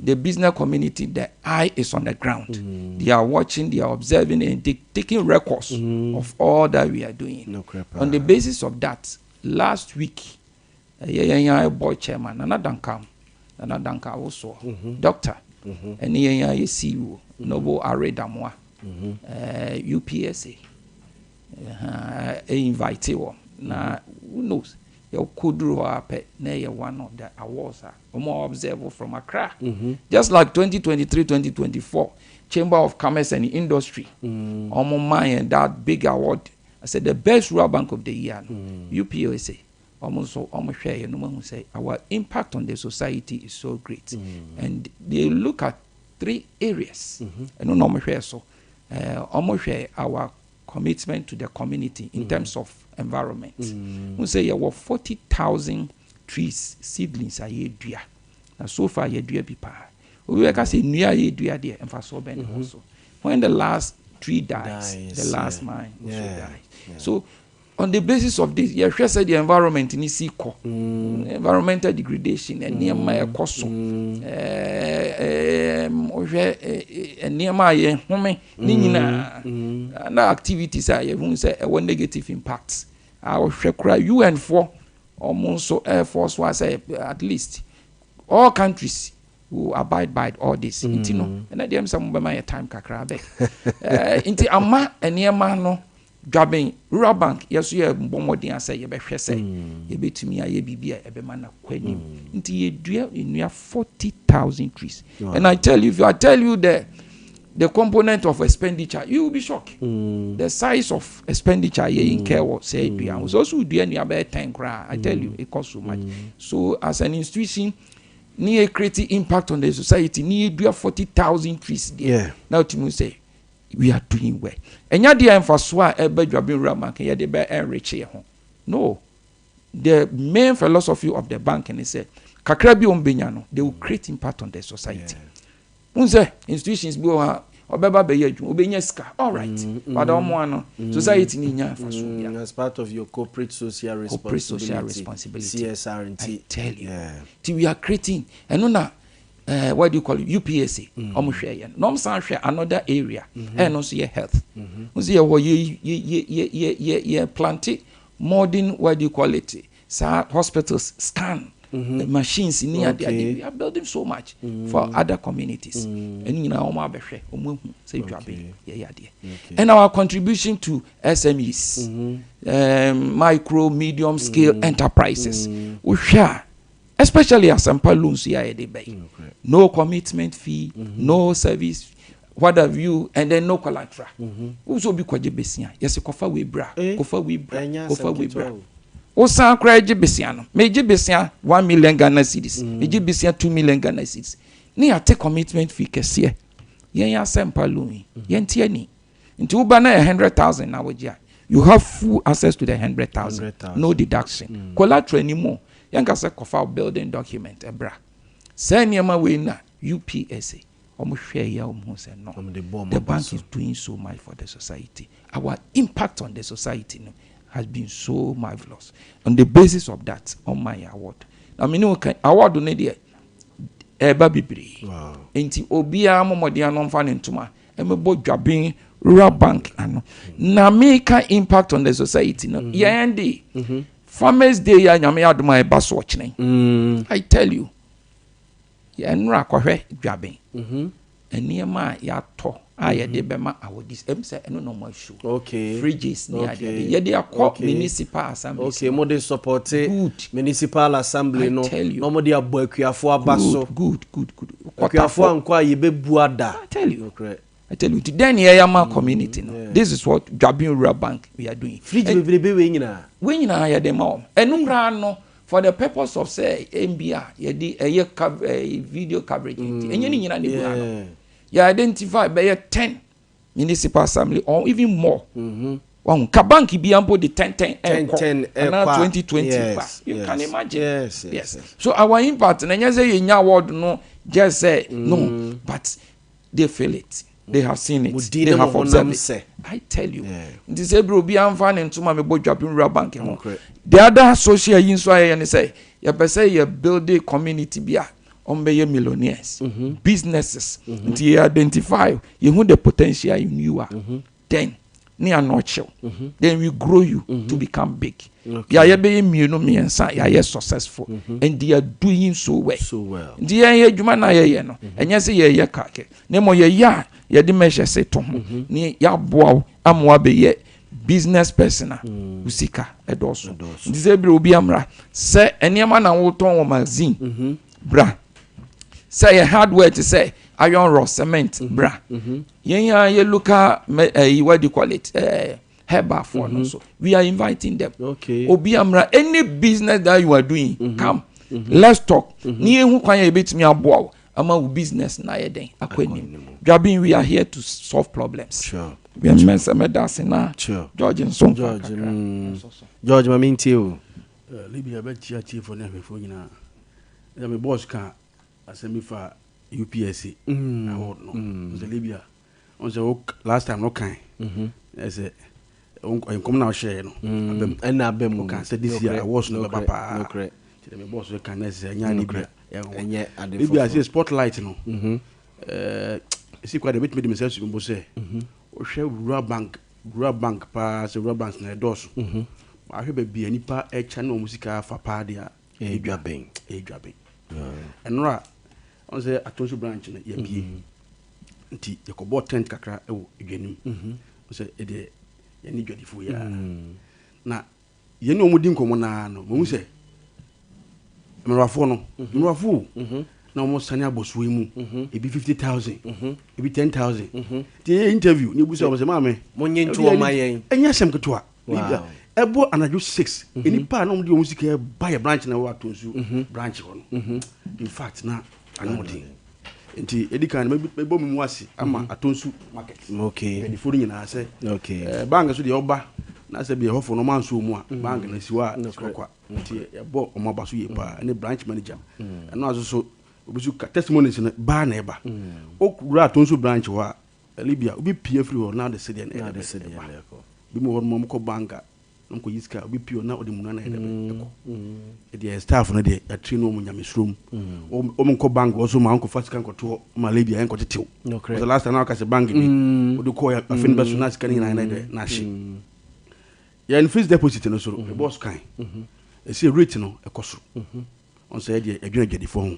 the business community, the eye is on the ground. They are watching, they are observing and taking records of all that we are doing. Nokorɛ paa. On the basis of that, last week, ɛyɛ yɛn a board chairman, Nana Duncan, Nana Duncan Awosoɔ, doctor, ɛne yɛn a yɛ CEO, Noble Aredamoa, UPSA invite wɔ. Na who knows, yɛkɔduru hɔ a pɛ na ɛyɛ one of the awards a wɔn observe from Accra, just like 2023, 2024 Chamber of Commerce and Industry, wɔn maa yɛn that big award. I said the best rural bank of the year no, UPSA wɔn nso wɔn hwɛ yɛn no, wɔn sɛ our impact on the society is so great, and they look at three areas. Ɛno na wɔn hwɛ so. Wɔn hwɛ our commitment to the community in terms of environment. N sɛ yɛwɔ 40,000 trees, seedlings a yɛdua, na so far yɛdua bi paa. Obi bɛka sɛ nnua a yɛdua deɛ, mfasoɔ bɛn ne wɔ so? When the last tree dies, Dies, the last man also dies. So on the basis of this, yɛhwɛ sɛ the environment ni si kɔ, environmental degradation, nneɛma ɛkɔ so, wohwɛ nneɛma a yɛhome ne nyinaa na activities a yɛhu sɛ ɛwɔ negative impact a, wohwɛ kora UN foɔ, ɔmo nso ɛɛfɔ so asɛ at least all countries will abide by all this. Nti no, ɛnɛ deɛ sɛ mobɛma yɛ time kakra bɛ. Nti ama nneɛma no, Dwaben Rural Bank, yɛso yɛ mbɔ mmɔden asɛ yɛbɛhwɛ sɛ yɛbɛtumi ayɛ biribi a ɛbɛma no akɔ anim. Nti yɛdua nnua 40,000 trees, and I tell you, if I tell you the component of expenditure, you will be shocked. The size of expenditure yɛ incur wɔ sɛ dua ho. So ɔso dua nnua bɛyɛ 10 koraa, I tell you, it cost so much. So as an institution ne yɛ create impact on the society ne yɛ dua 40,000 trees deɛ, na otumi sɛ we are doing well. Ɛnya deɛ mfasoɔ a ɛbɛ Dwaben Rural Bank, yɛde bɛ enrich yɛ ho no. The main philosophy of the bank ni sɛ kakra bi a wɔn bɛnya no, they will create impact on the society. N sɛ institutions bi wɔ hɔ a ɔbɛba bɛyɛ adwuma, ɔbɛnya sika, all right, but ɔmo ano society ni nya mfasoɔ bia. As part of your corporate social Corporate social responsibility, responsibility. CSR nti. I tell you. Ti we are creating ɛno na what do you call it, UPSA ɔmo hwɛ yɛn na ɔmo san hwɛ another area, ɛno nso yɛ health. N sɛ yɛwɔ yɛ plant modern, what do you call it, saa hospitals, scan machines ni ade ade. We are building so much for other communities. Ɛno nyinaa wɔn abɛhwɛ, wɔn ehu sɛ Dwaben yɛyɛ adeɛ. And our contribution to SMEs, micro, medium scale enterprises, wohwɛ a, especially Asempa loans yi a yɛde bɛyi, no commitment fee, no service, what have you, and then no collateral. Wosɛ obi kɔgye besia, yɛsɛ kɔfa wei bra, Eh, kɔfa wei bra, ɛnyɛ kɔfa asɛm wei bra. ketewa o. Wosan koraa gye besia no, megye besia 1 million Ghana cedis, megye besia 2 million Ghana cedis ne yɛate commitment fee kɛseɛ. Yɛn Asɛmpa loan yi, yɛnte ani. Nti woba na yɛ 100,000 na wogye a, you have full access to the 100,000. 100,000. No deduction, collateral ni mu, yɛnka sɛ kɔfa wo building document ɛbra. Saa nneɛma wei na UPSA ɔmo hwɛ yɛ, ɔmo hu sɛ no, Ɔmo de bɔ ɔmo the aba bank so. is doing so much for the society. Our impact on the society no has been so marvelous. On the basis of that, ɔmo yɛ award na mene wo ka award no deɛ, ɛɛba bebree. Nti obiara mmɔmmɔden ano mfa ne ntoma Ɛmɛbɔ Dwaben Rural Bank ano. Na meka impact on the society no, yɛn de Farmers Day a Nyame adom a ɛba so ɔkyena. I tell you, yɛn nnora kɔhwɛ Dwaben. Nneɛma a yɛatɔ a yɛde bɛma awardees, ɛm sɛ ɛno na ɔmo asu. Fridges ne adeade. Yɛde akɔ municipal assemblies. Okay, mo de support Good. Municipal assembly I no. tell you. Na mo de abɔ akuafo aba so. Good. Akuafo ankɔ a yɛbɛbu ada. I tell you. Nokorɛ. I tell you, then yɛyɛ ama community no. This is what Dwaben Rural Bank we are doing. Fridge bebrebe wei nyinaa. Wei nyinaa yɛde ma wɔn. Ɛno koraa no, for the purpose of sɛ mb a yɛde ɛyɛ video coverage nti, ɛnyɛ ne nyinaa na egu ha no. Yɛ identify bɛyɛ 10 municipal assembly or even more. Wɔn ka bank bi ampo de 10 10 10, ɛkɔ 10 ɛkɔ anaa a, 20 20 ba. You can imagine. So our impact na ɛnyɛ sɛ yɛnya award no just say no, but they feel it. They have seen it. Mo din They ne mo have observed honam it. sɛ. I tell you. Nti sɛ ebire obi anfa ne ntoma mi bɔ Dwaben Rural Bank ho. The other social yi nso ayɛyɛ ne sɛ yɛpɛ sɛ yɛ build a community bi a wɔn bɛyɛ millionaires, businesses. Nti yɛ identify, yɛhu the potential in you a, then ne anɔkyew. Then we grow you to become big. Yɛayɛ bɛyɛ mmienu mmiɛnsa, yɛayɛ successful and they are doing so well. So well. Nti yɛn yɛ adwuma no a yɛyɛ no, ɛnyɛ sɛ yɛyɛ kake na mmom yɛyɛ a yɛde measures to ho ne yɛaboa wo ama woabɛyɛ business person a wo sika ɛdɔɔso. Nti sɛ ebire obi amra sɛ nneɛma na wotɔn wɔ magazine, bra. Sɛ yɛ hardware te sɛ iron rod, cement, bra. Yɛn a yɛ local what do you call it, herbal for no, so we are inviting them. Obi amra, any business that you are doing, come, let's talk ní ehu kwan yɛ ebetumi aboa wo ama wo business na yɛ den akɔ anim. Dwaben, we are here to solve problems. Yɛn mmɛnsɛ mɛda ase na George nso nfa George, kakra. George, ma mentie o. Libya bɛkyia tiefoɔ ne ahwɛfoɔ nyinaa. Ɛna me boss ka asɛm bi fa UPSC award no sɛ Libya ɔn sɛ wo last time no kan ɛsɛ nkɔm na ɔhyɛɛ no abam. Ɛna aba mu. Ɔka sɛ this year awards no bɛba paa. Nti me boss ka na ɛsɛ ɛnyɛ ade bi a Ɛnyɛ ade Libya foforɔ. sɛ spotlight no, ɛsi kwa deɛ bɛtumi de me sɛ sumbo sɛ wohwɛ Rural Bank paa sɛ rural banks na ɛdɔɔso, ahwɛ baabi a nipa ɛkya ne ɔmo sika afa paa deɛ a, Ɛyɛ Dwaben. Ɛyɛ Dwaben. Ɛnora ɔn sɛ Atonso branch no yɛbie, nti yɛkɔbɔɔ tent kakra ɛwɔ edwanim sɛ ɛdeɛ yɛne dwadifoɔ yi a na yɛne ɔmo di nkɔmmɔ naa no, mahu sɛ mmerɛwafoɔ no, mmerɛwafoɔ o, na ɔmo sane abɔsoɔ yi mu ebi 50,000, ebi 10,000. Nti yɛyɛ interview ne ebu sɛ ɔmo sɛ maame Monyɛ nto ɔma yɛn. Ɛnyɛ asɛm ketewa. Ɛbɔ anadwo 6, nipa a na ɔmo de ɔmo sika ɛba yɛ branch na ɛwɔ Atonsu branch hɔ no, in fact na ano ɔden. Nti edi kan no mɛbɔ mi mu ase ama Atonsu market mpanyinfoɔ no nyinaa sɛ bank so deɛ ɔba na sɛ bi ɛhɔfo no ɔmo anso mu a, bank na si hɔ a si hɔ kwa. Nti yɛbɔ ɔmo aba so yie paa ɛne branch manager. Ɛno aso so obi so ka testimonies no baa na ɛba okura Atonsu branch hɔ a, Libya obi pie firi hɔ na ɔde sedeɛ na Na ɔde ɛde sedeɛ ɛba. na ɛkɔ. Bi mu wɔ hɔ nom ɔmo kɔ bank a na ɔmo kɔ yi sika, obi pie hɔ na ɔde muna na ɛde ɛkɔ. Ɛdeɛ staff no deɛ yɛatiri no ɔmo nyamesuro mu, ɔmo nkɔ bank wɔ so ma ɔnkɔfa sika nkɔto ma Libya ɛnkɔ tetew. The last time na ɔka sɛ bank bi ɔde kɔɔ yɛ afei no bɛso na sika no nyinaa na ɛdɛ na ahye. Yɛn fixed deposit no soro ɛbɔ so kan ɛsɛ rate no ɛkɔ soro. Ɔn sɛ yɛdeɛ ɛdwene adwadifoɔ ho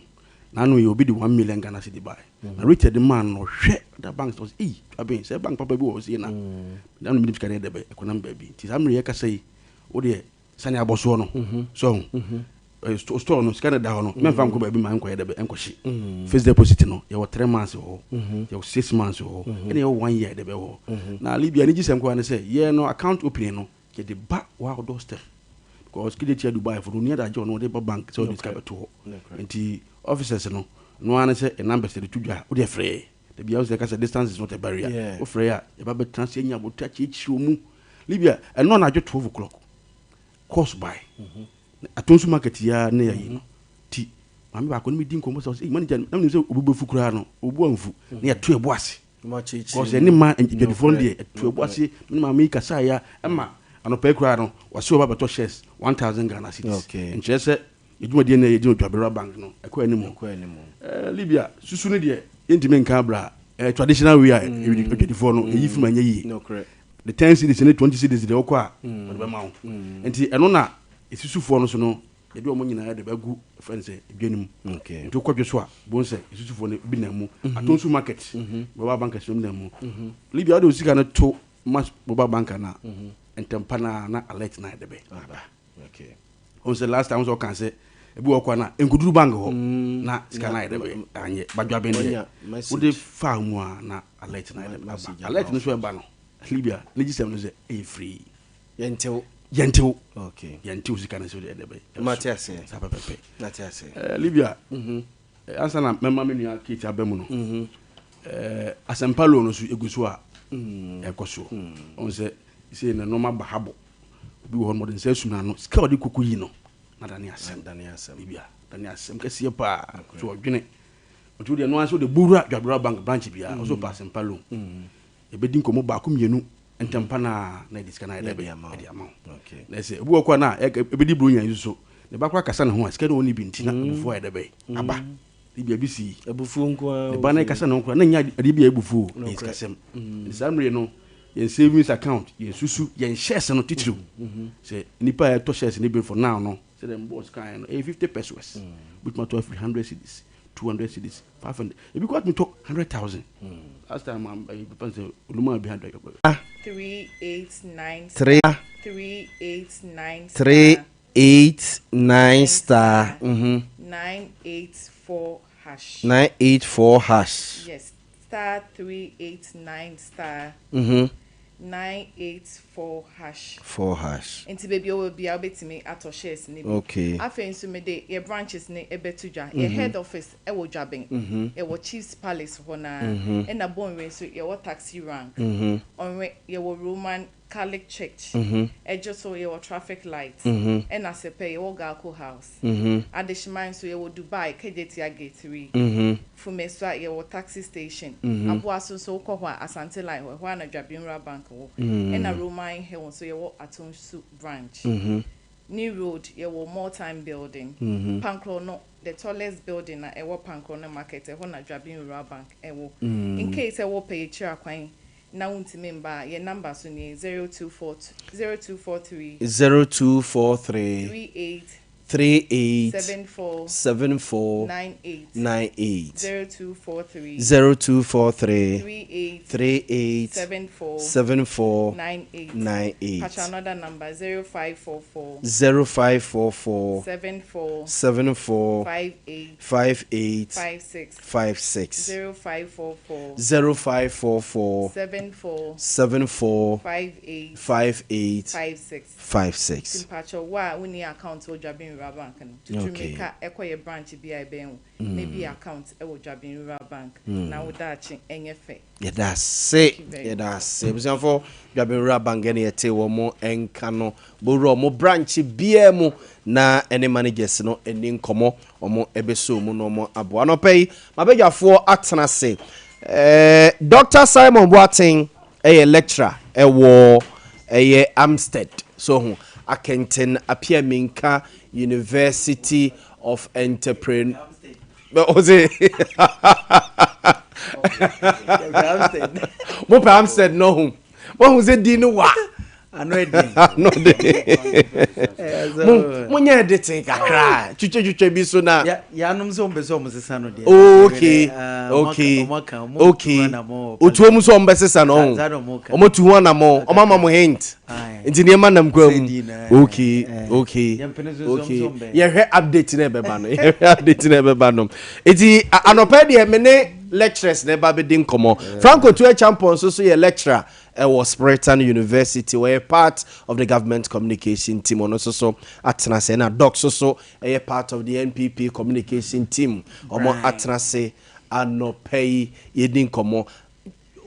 n'ano yɛ obi de 1 million Ghana cedi bae na rate yɛde maa no, ɔhwɛ da bank sɛ ɔsɛ eyi aben sɛ bank papa bi wɔ hɔ sie na na no mi sika no yɛ dɛ bɛ ɛkɔnam baabi. Nti saa mmerɛ yɛkasa yi, wo deɛ sani abɔsoɔ no so store no sika no da hɔ no, mɛmfa nkɔ baabi ma nkɔyɛ dɛ bɛ ɛnkɔhye. Fixed deposit no yɛwɔ 3 months wɔ hɔ, yɛwɔ 6 months wɔ hɔ, ɛna yɛwɔ one year dɛ bɛ wɔ hɔ. Na Libya ne gye sɛm koraa ne sɛ yɛn no account opening no yɛde ba wa doorstep because Kejetia Dubai fo no oni adagye ɔno ɔde ba bank sɛ ɔde sika bɛto hɔ. Nti officers no no ara ne sɛ ɛ numbers yɛde to dwa, wode frɛ dabi a wosɛ ka sɛ distance is not a barrier. Wofrɛ a yɛba bɛtena se anya abotire akyerɛkyerɛ mu. Libya ɛno anadwo 12 o'clock course by Atonsu market yi ara ne yɛyi no ti maame baako ne mi di nkɔmmɔ sɛ ɔsɛ manager na menim sɛ obi bɛfu koraa no, obu amfu na yɛto ɛbo ase because ɛne ma adwadifoɔ no deɛ ɛto ɛbo ase. Me ne maame yi kasa ya ɛma anɔpa yi koraa no wɔse wɔba bɛtɔ shares 1,000 Ghana cedis. Nkyerɛ sɛ adwumadeɛ no yɛgyina Dwaben Rural Bank no ɛkɔ anim. Ɛkɔ anim. Libya susu no deɛ yɛntumi nka abra. Eh, traditional way a adwadifoɔ no ɛyi fim anyɛ yie. The 10 cedis ne 20 cedis deɛ wokɔ a wɔde bɛma wo. Nti ɛno na ɛsusufoɔ no so no yɛde wɔn nyinaa de bɛgu ɛfrɛ no sɛ dwa no mu. Nti wokɔ dwe so a bohu sɛ ɛsusufoɔ no bi nam mu. Atonsu market, mobile bankers no bi nam mu. Libya wode wo sika no to ma mobile banker no a, ntɛmpa no ara na alert no ayɛ dɛ bɛ aba. Wohu sɛ last time wo sɛ ɔka sɛ ebi wɔ kɔ na nkuduru bank hɔ na sika no ayɛ dɛ bɛ anyɛ badwaben deɛ wode faa mu a na alert no ayɛ dɛ bɛ aba. Alert no so ɛba no Libya ne gyesɛm no sɛ ɛyɛ free. Yɛntew. Yɛntew. Okay. Yɛntew sika no sɛ wode ɛdɛ bɛ. Mate aseɛ. Saa pɛpɛpɛ. Mate aseɛ. Eh, Libya. Mm -hmm. Ansa na mɛma me nua Kate aba mu no. Mm -hmm. Eh, asɛmpa loan no so egu so a ɛkɔ soɔ. Ɔn sɛ sei na nneɛma ba ha bɔ. Obi wɔ hɔ no ɔde nsa asum n'ano. Sika a ɔde koko yi no na dane asɛm. Dane asɛm. Libya dane asɛm kɛseɛ paa. So ɔdwene. Nti wodeɛ no ara sɛ wode bowura Dwabra Bank branch biara ɔsɛ ɔpɛ asɛmpa loan. Yɛbɛdi nkɔmmɔ baako mmienu ntɛmpa no ara na yɛde sika no ayɛ dɛ bɛn? Ɛde ama wo. Na sɛ obi wɔ hɔ koraa na ɛbɛdi buronya yi nso so, ne ba koraa kasa ne ho a, sika no ɔnni bi nti na abufuo ayɛ dɛ bɛn? Aba. Ebia bi si. Abufuo nko ara Ne ba no rekasa ne ho koraa na ɛnyɛ adeɛ bi a ɛyɛ abufuo o, ɛyɛ sikasɛm. Nti saa mmerɛ yi no, yɛn savings account, yɛn susu, yɛn shares no titiriw, sɛ nnipa a ɛtɔ shares no bi for now no, sɛdeɛ me boss kaeɛ no, ɛyɛ 50 pesewas. Wobɛtumi atɔ afiri 100 cedis, 200 cedis, 500, ebi koraa tumi tɔ 100,000. Last time a, papa sɛ oluma bi 100. 3 8 9 3 star 3 8 9 3 star 8 9 9 star star mhm. 9 8 4 hash. 9 8 4 hash. Yes, star 3 8 9 star Mhm. 9 8 4 hash. 4 hash. Nti baabi a ɔwɔ biara wobɛtumi atɔ shares no bi. Okay. Afei nso mede yɛ branches no bɛto dwa. Yɛ head office wɔ Dwaben, yɛwɔ Chiefs Palace hɔ no ara, ɛna Bonwire nso yɛwɔ Taxi Rank. Ɔnwe yɛwɔ Roman Catholic Church, Ɛdwo so yɛwɔ Traffic Light, ɛna Sɛpɛ yɛwɔ Galco House. Adehyeman nso yɛwɔ Dubai, Kejetia Gate 3. Fumesua yɛwɔ Taxi Station. Aboaso nso wokɔ hɔ a Asante Line hɔ, ɛhɔ ara na Dwabenwura Bank wɔ. Ɛna Roman Hill nso yɛwɔ Atonsu Branch. New Road yɛwɔ More Time Building. Pankrɔ no, the tallest building a ɛwɔ Pankrɔ no market, ɛhɔ na Dwabenwura Bank ɛwɔ. In case sɛ wopɛ yɛkyiri akwan na wontumi mba a, yɛn number so nie, 0242, 0243. 0243. 38. 38. 74. 74. 98. 98. 0243. 0243. 38. 38. 74. 74. 98. 98. Patch another number, 0544. 0544. 74. 74. 58. 58. 56. 56. 0544. 0544. 74. 74. 58. 58. 56. 56. Mpacho wa wonni account wɔ Dwaben Rural Bank no tutu mmirika ɛkɔ yɛ branch bi a ɛbɛn wo na bi account ɛwɔ Dwaben Rural Bank na wo daakye ɛnyɛ fɛ. Yɛda ase. Thank you very Yɛda much. ase. Abusuafo, Dwaben Rural Bank ɛne yɛte wɔ mo nka no. Bowura ɔmo branch biara mu na ɛne managers no ɛni nkɔmɔ. Ɔmo ɛbɛso mu na ɔmo aboa. Anɔpɛ yi, mabadwafoɔ atena ase. Dr. Simon Boateng ɛyɛ lecturer ɛwɔ ɛyɛ Amstead. So ho Akenten Appiah-Menka University of Entrepreneur. Ɔse mo pɛ Amstead no ho. Mo hu sɛ din no wa. Ano ɛden. Ano de. Mo mo nyɛ editing kakra. Twitwa twitwa bi so na. Yanom sɛ ɔmpɛ sɛ ɔmo sesa no deɛ. Okay. Okay. Otuo mu sɛ ɔmo bɛsesa no ɔho. Ɔmo tu ho anamɔ. Ɔmo ama mo hint. Nti nneɛma nam kwan mu. Okay. Yɛhwɛ update na ɛbɛba no. Yɛhwɛ update na ɛbɛba no. Nti anɔpɛ deɛ me ne lecturers na ɛba bɛdi nkɔmɔ. Franco Tuo Champon nso so yɛ lecturer ɛwɔ Spiritan University. Wɔyɛ part of the government communication team. Ɔno nso so atena ase. Ɛna Doc nso so ɛyɛ part of the NPP communication team. Ɔmo atena ase anɔpɛ yi yɛdi nkɔmɔ.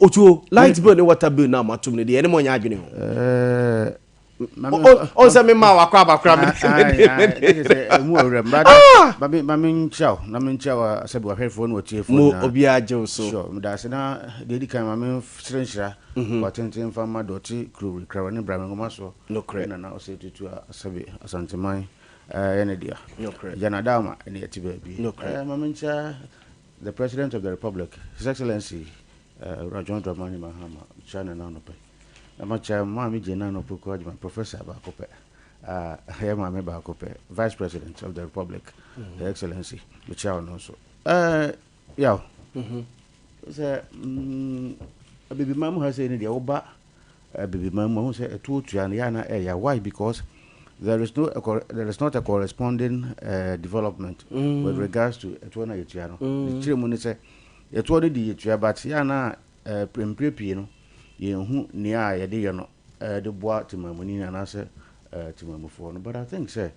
Otuo light bill ne water bill na mo atum no deɛ ɛne mo nyɛ adwene ho. Ɔn sɛ me ma wakɔ abakora me. Ɛmu ɔwerɛ ma menkyia wo na menkyia wo sɛbi wahwɛfoɔ ne watiefoɔ Mo obiara gye wo so. Sure, meda ase na deɛ ɛdi kan ma mensrɛ nhyira watenten mfa ma dɔte kuro krawa ne brame nwoma soɔ. Nokorɛ. Nana ɔsɛ tutu a sɛbi Asanteman ɛyɛ ne dea. Nokorɛ. Agya Nadama ɛne ɛte baabi. Nokorɛ. Ma menkyia the President of the Republic, His Excellency. Owura John Dramani Mahama, mekyia no ɛnnɛ anɔpa yi. Na makyia Maame Jane Nana Opoku Agyemang, Professor baako pɛ, a ɛyɛ maame baako pɛ, Vice President of the Republic, Her Excellency, mekyia ɔno nso. Ɛɛ, yaw, sɛ mm, Abibiman mu ha sei no deɛ woba Abibiman mu ahu sɛ ɛtoɔ tua no yɛ ana ɛya. Why? Because there is no there is not a corresponding uh, development mm. with regards to ɛtoɔ no a yɛtua no. Ne kyerɛ mu ne sɛ ɛtoɔ no de yɛtua but yɛ ana uh, mprɛ pii no yɛnhu nea a yɛde yɛ no uh, de boa temamuni anaasɛ uh, temamufoɔ no. But I think sɛ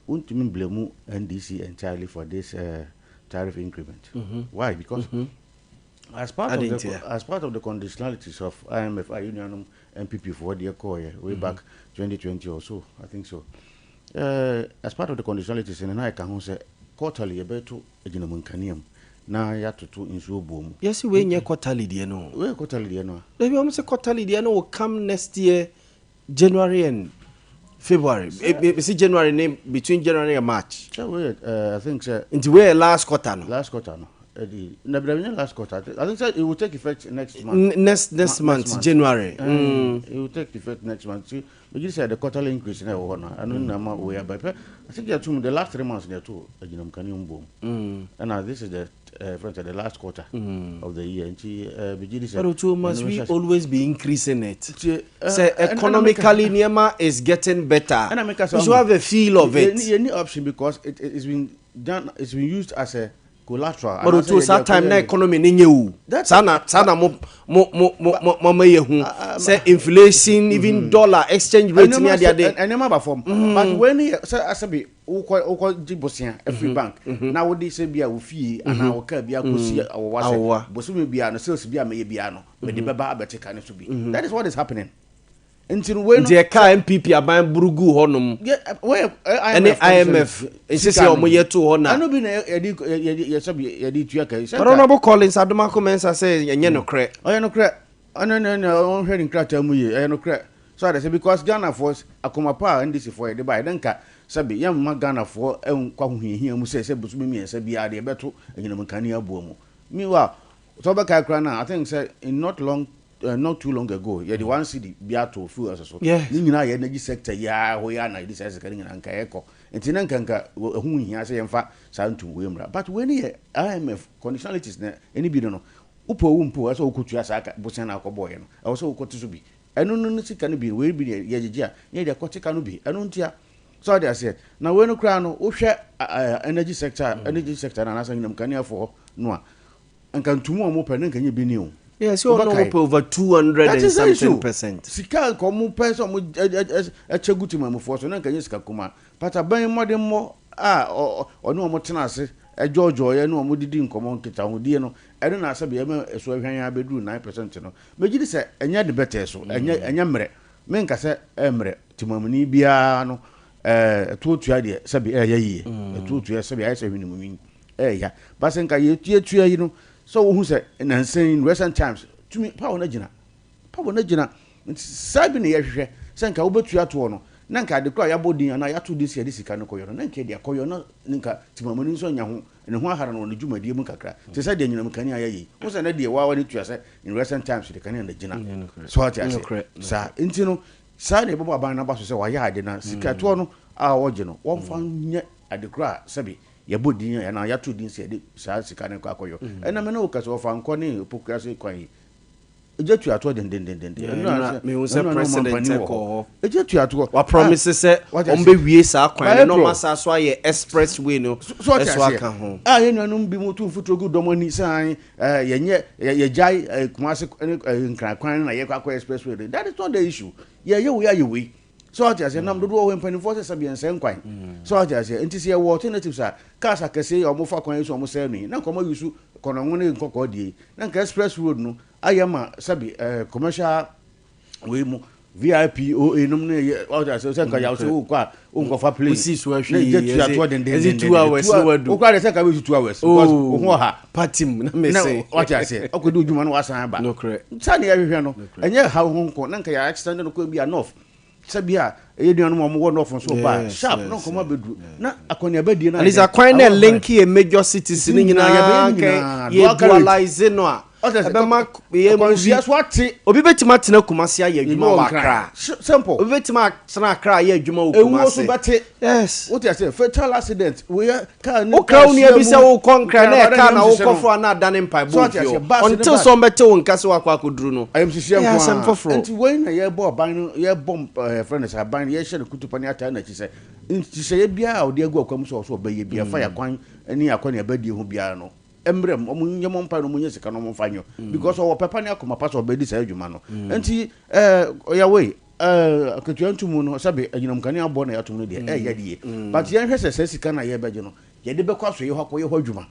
wontumi blame NDC entirely for this uh, tariff increment. Mm -hmm. Why? Because mm -hmm. as part of the as part of the conditionalities of IMF, a yɛn nuanom NPP foɔ deɛ kɔɔyɛ way back 2020 or so, I think so. Uh, as part of the conditionalities no na ɛka ho sɛ quarterly yɛbɛto agyinamu nkanea mu na yɛatoto nsuo buo mu. Yɛsi wei nyɛ quarterly deɛ no. Wei yɛ quarterly deɛ no a. Dabi wɔn sɛ quarterly deɛ no will come next year January and February. Mesi January ne between January and March. Sɛ wei yɛ uh, I think sɛ. Nti wei yɛ last quarter no. Last quarter no. Ɛdi na bi na last quarter. I think sɛ it will take effect next month. Next next month, next month January. It will take effect next month. See, megye sɛ the quarterly increase na ɛwɔ hɔ no ɛno na ma wei aba pɛ. I think yɛtum the last 3 months na yɛto agyinam kanea mu bom. Ɛna this is the friend the last quarter of the year nti megye di sɛ. But Otuo, must we always be increasing it? Sɛ economically nneɛma is getting better, we should have a feel of it. Yɛnni option because it's been done, it's been used as a collateral. But Otuo, saa time na economy ne nye o. Saa na saa na mo mo mo mo mo mo ama yɛ hu sɛ inflation, even dollar exchange rate ne ade ade. Nneɛma ba fam. But wei ne yɛ sɛ asɛbi wokɔ wokɔ gye bosea afiri bank na wode sɛ bi a wo fie anaa wo kaa bi akɔsi awowa sɛ bosome biara no sales bi a mɛyɛ biara no mede bɛba abɛte ka no so bi. That is what is happening. Nti no wei no. Nti ɛka NPP aban buru guu hɔnom ɛne IMF nsese a wɔyɛ too hɔ na. Ɛno bi na yɛde yɛde yɛsɛ yɛde tua ka yi. But Honourable Collins Adomako Mensah sɛ ɛnyɛ nokorɛ. Ɔyɛ nokorɛ. Ɔno ne nea ɔnhwɛ ne nkrataa mu yie. Ɛyɛ nokorɛ. So ate aseɛ? Because Ghanafoɔ, akoma pa a NDC foɔ yɛde baeɛ, na nka sɛbe yɛmma Ghanafoɔ nkɔ ahohiahia mu sɛ sɛ bosome mmiɛnsa biara deɛ yɛbɛto anyinam nkanea aboa mu. Meanwhile, sɛ wobɛkae koraa no a, I think sɛ in not long, not too long ago, yɛde one cedi bi ato fuels so. Ne nyinaa yɛ energy sector yi ara hɔ yi ara na yɛde saa sika no nyinaa nka ɛkɔ. Nti na nka nka ɛho nhia sɛ yɛmfa saa ntum wei mmra. But wei no yɛ IMF conditionalities na ɛne bi no no. Wopɛ o wompɛ o, ɛsɛ sɛ wokɔtua saa ka bosea no a wokɔbɔeɛ no. Ɛwɔ sɛ wokɔte so bi. Ɛno no ne sika no bi. Wei bi deɛ yɛgyegye a, na yɛde akɔte ka no bi. Ɛno ntia. So wate aseɛ? Na wei no koraa no, wohwɛ energy sector, energy sector no anaasɛ anyinam nkaneafoɔ no a, nka ntumu a wɔpɛ no nka nyɛ bi ni o. Yeah, sɛ ɔno wɔpɛ over 200 and something percent. Sika nka wɔn pɛ sɛ wɔn kyɛ gu temamufoɔ so na nka nyɛ sika kumaa. But aban mmɔdemmɔ a ɔne wɔn tena ase dwoodwooeɛ ne wɔn didi nkɔmmɔ nkitahodie no, ɛno na sɛbe ɛma ɛso ahwan ara bɛduru 9% no. Megye di sɛ ɛnyɛ de bɛtɛɛ so, ɛnyɛ ɛnyɛ mmerɛ. Menka sɛ ɛyɛ mmerɛ. Temamuni biara no, ɛtoɔ tua deɛ sɛbe ɛyɛ yie. Ɛtoɔ tua sɛbe ayɛ sɛ hwene mu nwi, ɛyɛ. But sɛ nka yɛtuatua yi no, sɛ wohu sɛ nnansa yi, in recent times, tumi, power no agyina. Power no agyina. Nti saa bi na yɛhwehwɛ, sɛ nka wobɛtua toɔ no, na nka ade korɔ a yɛabɔ din anaa yɛato din sɛ yɛde sika no kɔyɔ no, na nka yɛde akɔyɔ na nka temamuni nso anya ho, ne ho ahara no wɔ ne dwumadie mu kakra. Te sɛ deɛ anyinam kanea yɛ yi. Wohu sɛ ɛnnɛ deɛ waa w'ani tua sɛ in recent times deɛ kanea no agyina. So wate aseɛ? Saa. Nti no, saa na yɛbɛbɔ aban no aba so sɛ wayɛ ade na sika toɔ no a wɔgye no, wɔmfa nyɛ ade korɔ a sɛbe yɛbɔ din anaa yɛato din sɛ yɛde saa sika no rekɔ akɔyɔ. Ɛnna me ne wo kasa, wɔfa nkɔ ne Opokuase kwan yi, Egya tua toɔ dendendenden. Yeah, Ɛno na ɛno na sɛ mehu sɛ ɛno na ɔman president panin wɔ kɔɔ hɔ. hɔ. Egya tua toɔ. Wa Ah, promise sɛ wate wɔn aseɛ. bɛ wie saa kwan By no na wɔn April. asan so ayɛ express way no So so wate ɛso aseɛ. aka ho. A yɛn nuanom bi mu tu mfuturo gu dɔm ani sɛ an ɛɛ yɛnyɛ yɛ yɛgyae ɛɛ Kumasi ne ɛɛ Nkran kwan no na yɛkɔ akɔ express way no. That is not the issue. Yɛyɛ wei ayɛ wei. So wate aseɛ. Nam dodoɔ hɔ mpanimfoɔ sɛ sɛbi yɛnsɛe nkwan. So wate aseɛ. Nti sɛ yɛwɔ alternatives a cars akɛseɛ yi a wɔfa kwan yi so a wɔsɛe no yi na nka wɔn ayusu kɔnɔngo ne nkɔkɔɔ deɛ yi na nka express road no ayɛ ma sɛbi ɛɛ commercial wei mu vip oa nom ne yɛ ɔda sɛ sɛ nka yaw sɛ wokɔ a wonkɔfa plane Wosi so ahwɛ na yi gye tua ɛsɛ toɔ ɛsɛ dendendenden 2 hours na wadu. wokɔ ade sɛ nka bɛsi 2 hours because wo ho ɔha Party mu na na mese. wate aseɛ ɔkɔdi odwuma no wasan aba Nokorɛ. saa ne yɛhwehwɛ no ɛnyɛ ha ho nko na nka yɛ extend no kɔ bi a north sɛ bi a ɛyɛ nuanom a wɔwɔ north nso ba a sharp na nkɔmɔ abɛduru na akɔneaba die no At least akwan na link yɛ major cities no nyinaa yɛbɛyɛ kɛ nyinaa yɛ dualize no a. Ɛbɛma yɛ mu bi. So ate. Obi bɛtumi atena Kumasi ayɛ adwuma wɔ Accra. Simple. Obi bɛtumi atena Accra ayɛ adwuma wɔ Kumasi. Ewuo so bɛte. Yes. Wote ase fatal accident woyɛ car ne Wokra wo nua bi sɛ wokɔ Nkran na ɛyɛ car na wokɔ fo a na adane mpaebɔ So wɔ ate fie aseɛ hɔ. bus ne Until bus. sɛ ɔmbɛte wo nka sɛ woakɔ akɔduru no. Ayamhyehyeɛ Ɛyɛ nko asɛm ara. foforɔ. Nti wei na yɛbɔ aban no yɛbɔ ɛɛ yɛfrɛ no sɛ aban no yɛhyɛ no kutupa ne ataa n'akyi sɛ nhyehyɛeɛ biara a ɔde agu akwan mu sɛ ɔsɛ ɔbɛyɛ biara fa yɛ akwan ne akɔneaba die ho biara no mmerɛ mu ɔmo nyɛ mo mpae na ɔmo nyɛ sika na ɔmo nfa nyɔ because ɔwɔ pɛpa ne akoma pa sɛ ɔbɛdi saa adwuma no. Nti ɛɛ ɔyawei ɛɛ akatua ntumu no sɛbe anyinam kanea bɔ na yɛatom no deɛ ɛyɛ deɛ, but yɛnhwɛ sɛ saa sika no a yɛbɛgye no yɛde bɛkɔ asɔyɛ hɔ akɔyɛ hɔ adwuma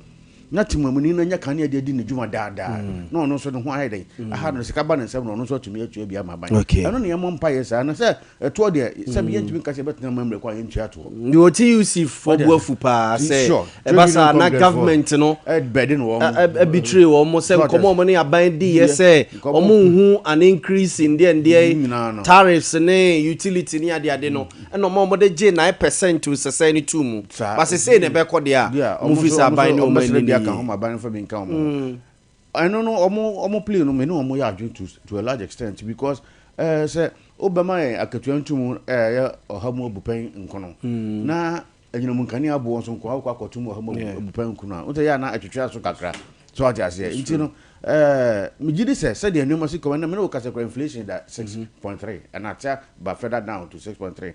na temamuni no anya kanea de adi ne dwuma daadaa na ɔno nso ne ho ayɛ dɛn aha no sika ba ne nsam na ɔno nso atumi atua bi ama aban. Ɛno ne yɛmmɔ mpaeɛ saa na sɛ ɛtoɔ deɛ sɛbe yɛntumi nka sɛ yɛbɛtena ma mmerɛ kɔ a yɛntua toɔ. Deɛ ɔte UC foɔ bu afu paa sɛ ɛba saa na government no ɛbɛde no wɔn ɛbitire wɔn sɛ nkɔmɔ wɔn ne aban di yɛ sɛ wɔn nhu an increase in deɛ ndeɛ tariffs ne utility ne adeade no, ɛna wɔn a wɔde gye 9% sɛsɛ ne tu mu basese na ɛbɛkɔ deɛ a mo fi sɛ aban ne wɔn ani ne yie. Aban fa bi nka wɔn ɛno no ɔmo plea no, me ne ɔmo yɛ adwene to a large extent because sɛ wobɛma yɛn akatua ntum ɛyɛ 119 na anyinam nkanea aboɔ nso nko akɔ akɔto mu 119 a, wotɛ yɛ ana ɛtwetwe aso kakra so ate aseɛ. Nti no megye di sɛ sɛdeɛ nneɛma si kɔmɛ na mene wo kasa kora inflation da 6.3 ɛna atea ba further down to 6.3.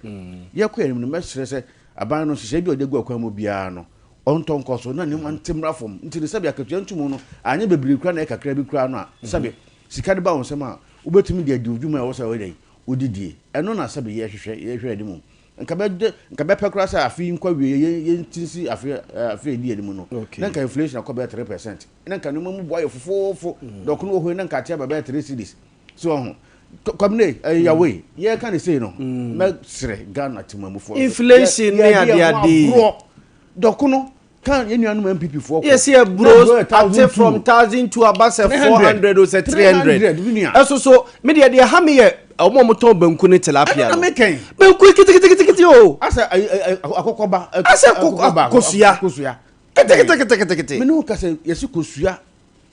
Yɛkɔ anim no, mɛsrɛ sɛ aban no nhyehyɛ bi a ɔde agu akwan mu biara no ɔntɔ nkɔ so na nneɛma nte mmra fam. Nti no sɛbi akatua ntum no anyɛ bebree kora na ɛyɛ kakra bi kora no a, sɛbi sika de ba wo nsɛm a wobɛtumi de adi dwuma a ɛwɔ sɛ wɔyɛ wodidie. Ɛno na sɛbi yɛhwehwɛ anim nka bɛ nka bɛpɛ koraa sɛ afe nkɔ wie yɛn yɛn ti si afe edi anim no na nka inflation akɔ bɛyɛ 3% na nka nneɛma mu bɔ ayɛ fofoofo. Dɔkono wɔ hɔ yi na nka ate aba bɛyɛ 3 cedis so ɔho kwamine ɛyɛ yawe yɛka ne sei no mɛsrɛ Ghana temamufoɔ. Inflation ne adeade. Dɔkono kan yɛn nuanom NPP foɔ kɔ. Yɛsi eburo ate from 1,200 aba sɛ 400 o sɛ 300. Ɛso so mi deɛ ha mi yɛ ɔmo a ɔmo tɔn banku ne tilapia no banku kitikiti o. Asɛ akɔkɔba. Asɛ kosua. Kosua. Kitikiti. Mi ni o kasa yɛsi kosua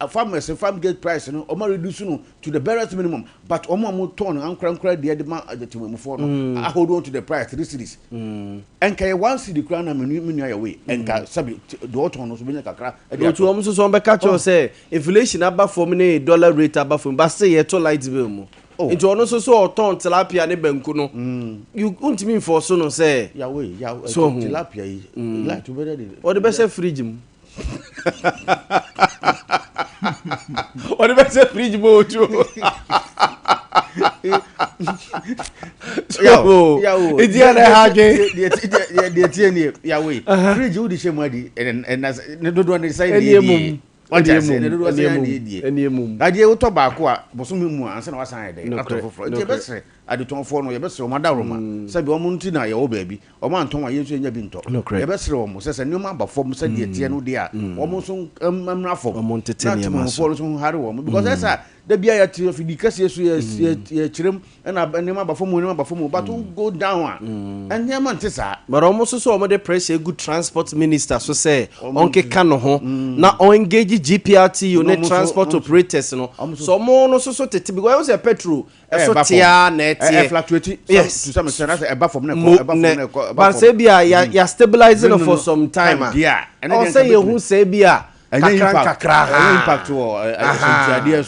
farmers farm gate price no ɔmo reduce no to the barest minimum, but ɔmo a ɔmo tɔn no ankorankora deɛ de ma temamufoɔ no a hold on to the price 3 cedis. Ɛnka yɛ 1 cedi koraa na mi nua yɛ wei ɛnka sabi deɛ ɔtɔn no so bɛnya kakra. Otu wɔn nso so wɔn bɛka kyerɛw sɛ inflation aba fam ne dollar rate aba fam ba se yɛto light bill mu, nti ɔno nso so ɔtɔn tilapia ne banku no you ntumi nfɔ so no sɛ. Yawe yawe. So tilapia yi light bɛ dɛ de. Ɔde bɛhyɛ fridge mu, ɔde bɛhyɛ fridge mu otu. Yawo edi ɛna ɛha adwe. Deɛ tie nie yawe, fridge wo de hyɛ mu adi ɛna ne dodoɔ ne sɛn de edi wate ase ne dodoɔ sɛn de edi adeɛ wotɔ baako a bosome mu a ansa na wasan ayɛ dɛ atɔ foforɔ. Nti yɛbɛsrɛ adetɔnfoɔ no, yɛbɛsrɛ wɔn adaworoma sɛbi wɔn nti na yɛwɔ baabi wɔn antɔn a yɛn nso yɛnya bi ntɔ. Yɛbɛsrɛ wɔn sɛ nneɛma aba fam sɛdeɛ teɛ no deɛ a wɔn nso mmra fam na temamufoɔ no nso ho hare wɔn because ɛsɛ da bia yɛte afidi kɛseɛ so yɛkyerɛm ɛna nneɛma aba fam, nneɛma aba fam, but wo go down a nneɛma nte saa. But ɔmo nso so ɔmo de pressure egu transport minister so sɛ ɔnkeka no ho na ɔengage GPRTU ne transport operators no so ɔmo no nso so tete because ɛwɔ sɛ petrol ɛso tea na ɛteɛ. Fluctuate. Yes. To some extent ɛba fam na ɛkɔ, ɛba fam na ɛkɔ. But sɛ bi a ya stabilize no for some time a ɔsɛ yɛhu sɛ bi a kakra nkakra. Ɛnyɛ impact wɔ ɛsɛntiadeɛ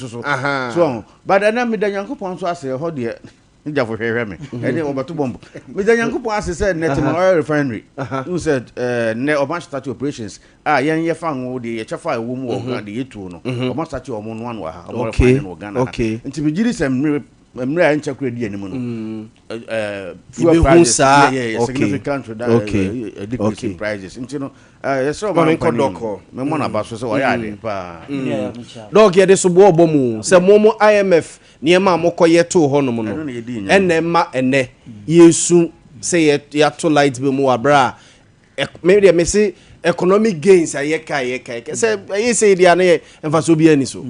so, but ɛnɛ meda Nyankopɔn nso ase. Ɛhɔ deɛ gyafo hwehwɛ me ɛne ɔbɛto bɔmbo. Meda Nyankopɔn ase sɛ nnɛ Tema Oil Refinery n sɛ nnɛ ɔma start operations a yɛn yɛfa ngo deɛ yɛkyɛ fa a ɛwɔ mu wɔ Ghana deɛ yɛtuo no ɔma start ɔmo noa no wɔ ha, ɔmo refine no wɔ Ghana ha. Nti megye di sɛ mmerɛ a ɛnkyɛ kora di anim no fuel prices yɛ significant decrease in prices. Nti no yɛsrɛ ɔma mpanin mɛmmɔ n'aba so sɛ ɔyɛ ade paa. Doc, yɛde so boɔ ɔbɔ mu sɛ mo IMF nneɛma a mokɔyɛ too hɔnom no ɛnna ɛma ɛnɛ yɛsu sɛ yɛato light bill mu wɔ aberɛ a me deɛ me se economic gains a yɛka sɛ ɛyɛ sɛ deɛ ano yɛ mfasoɔ bi ani so.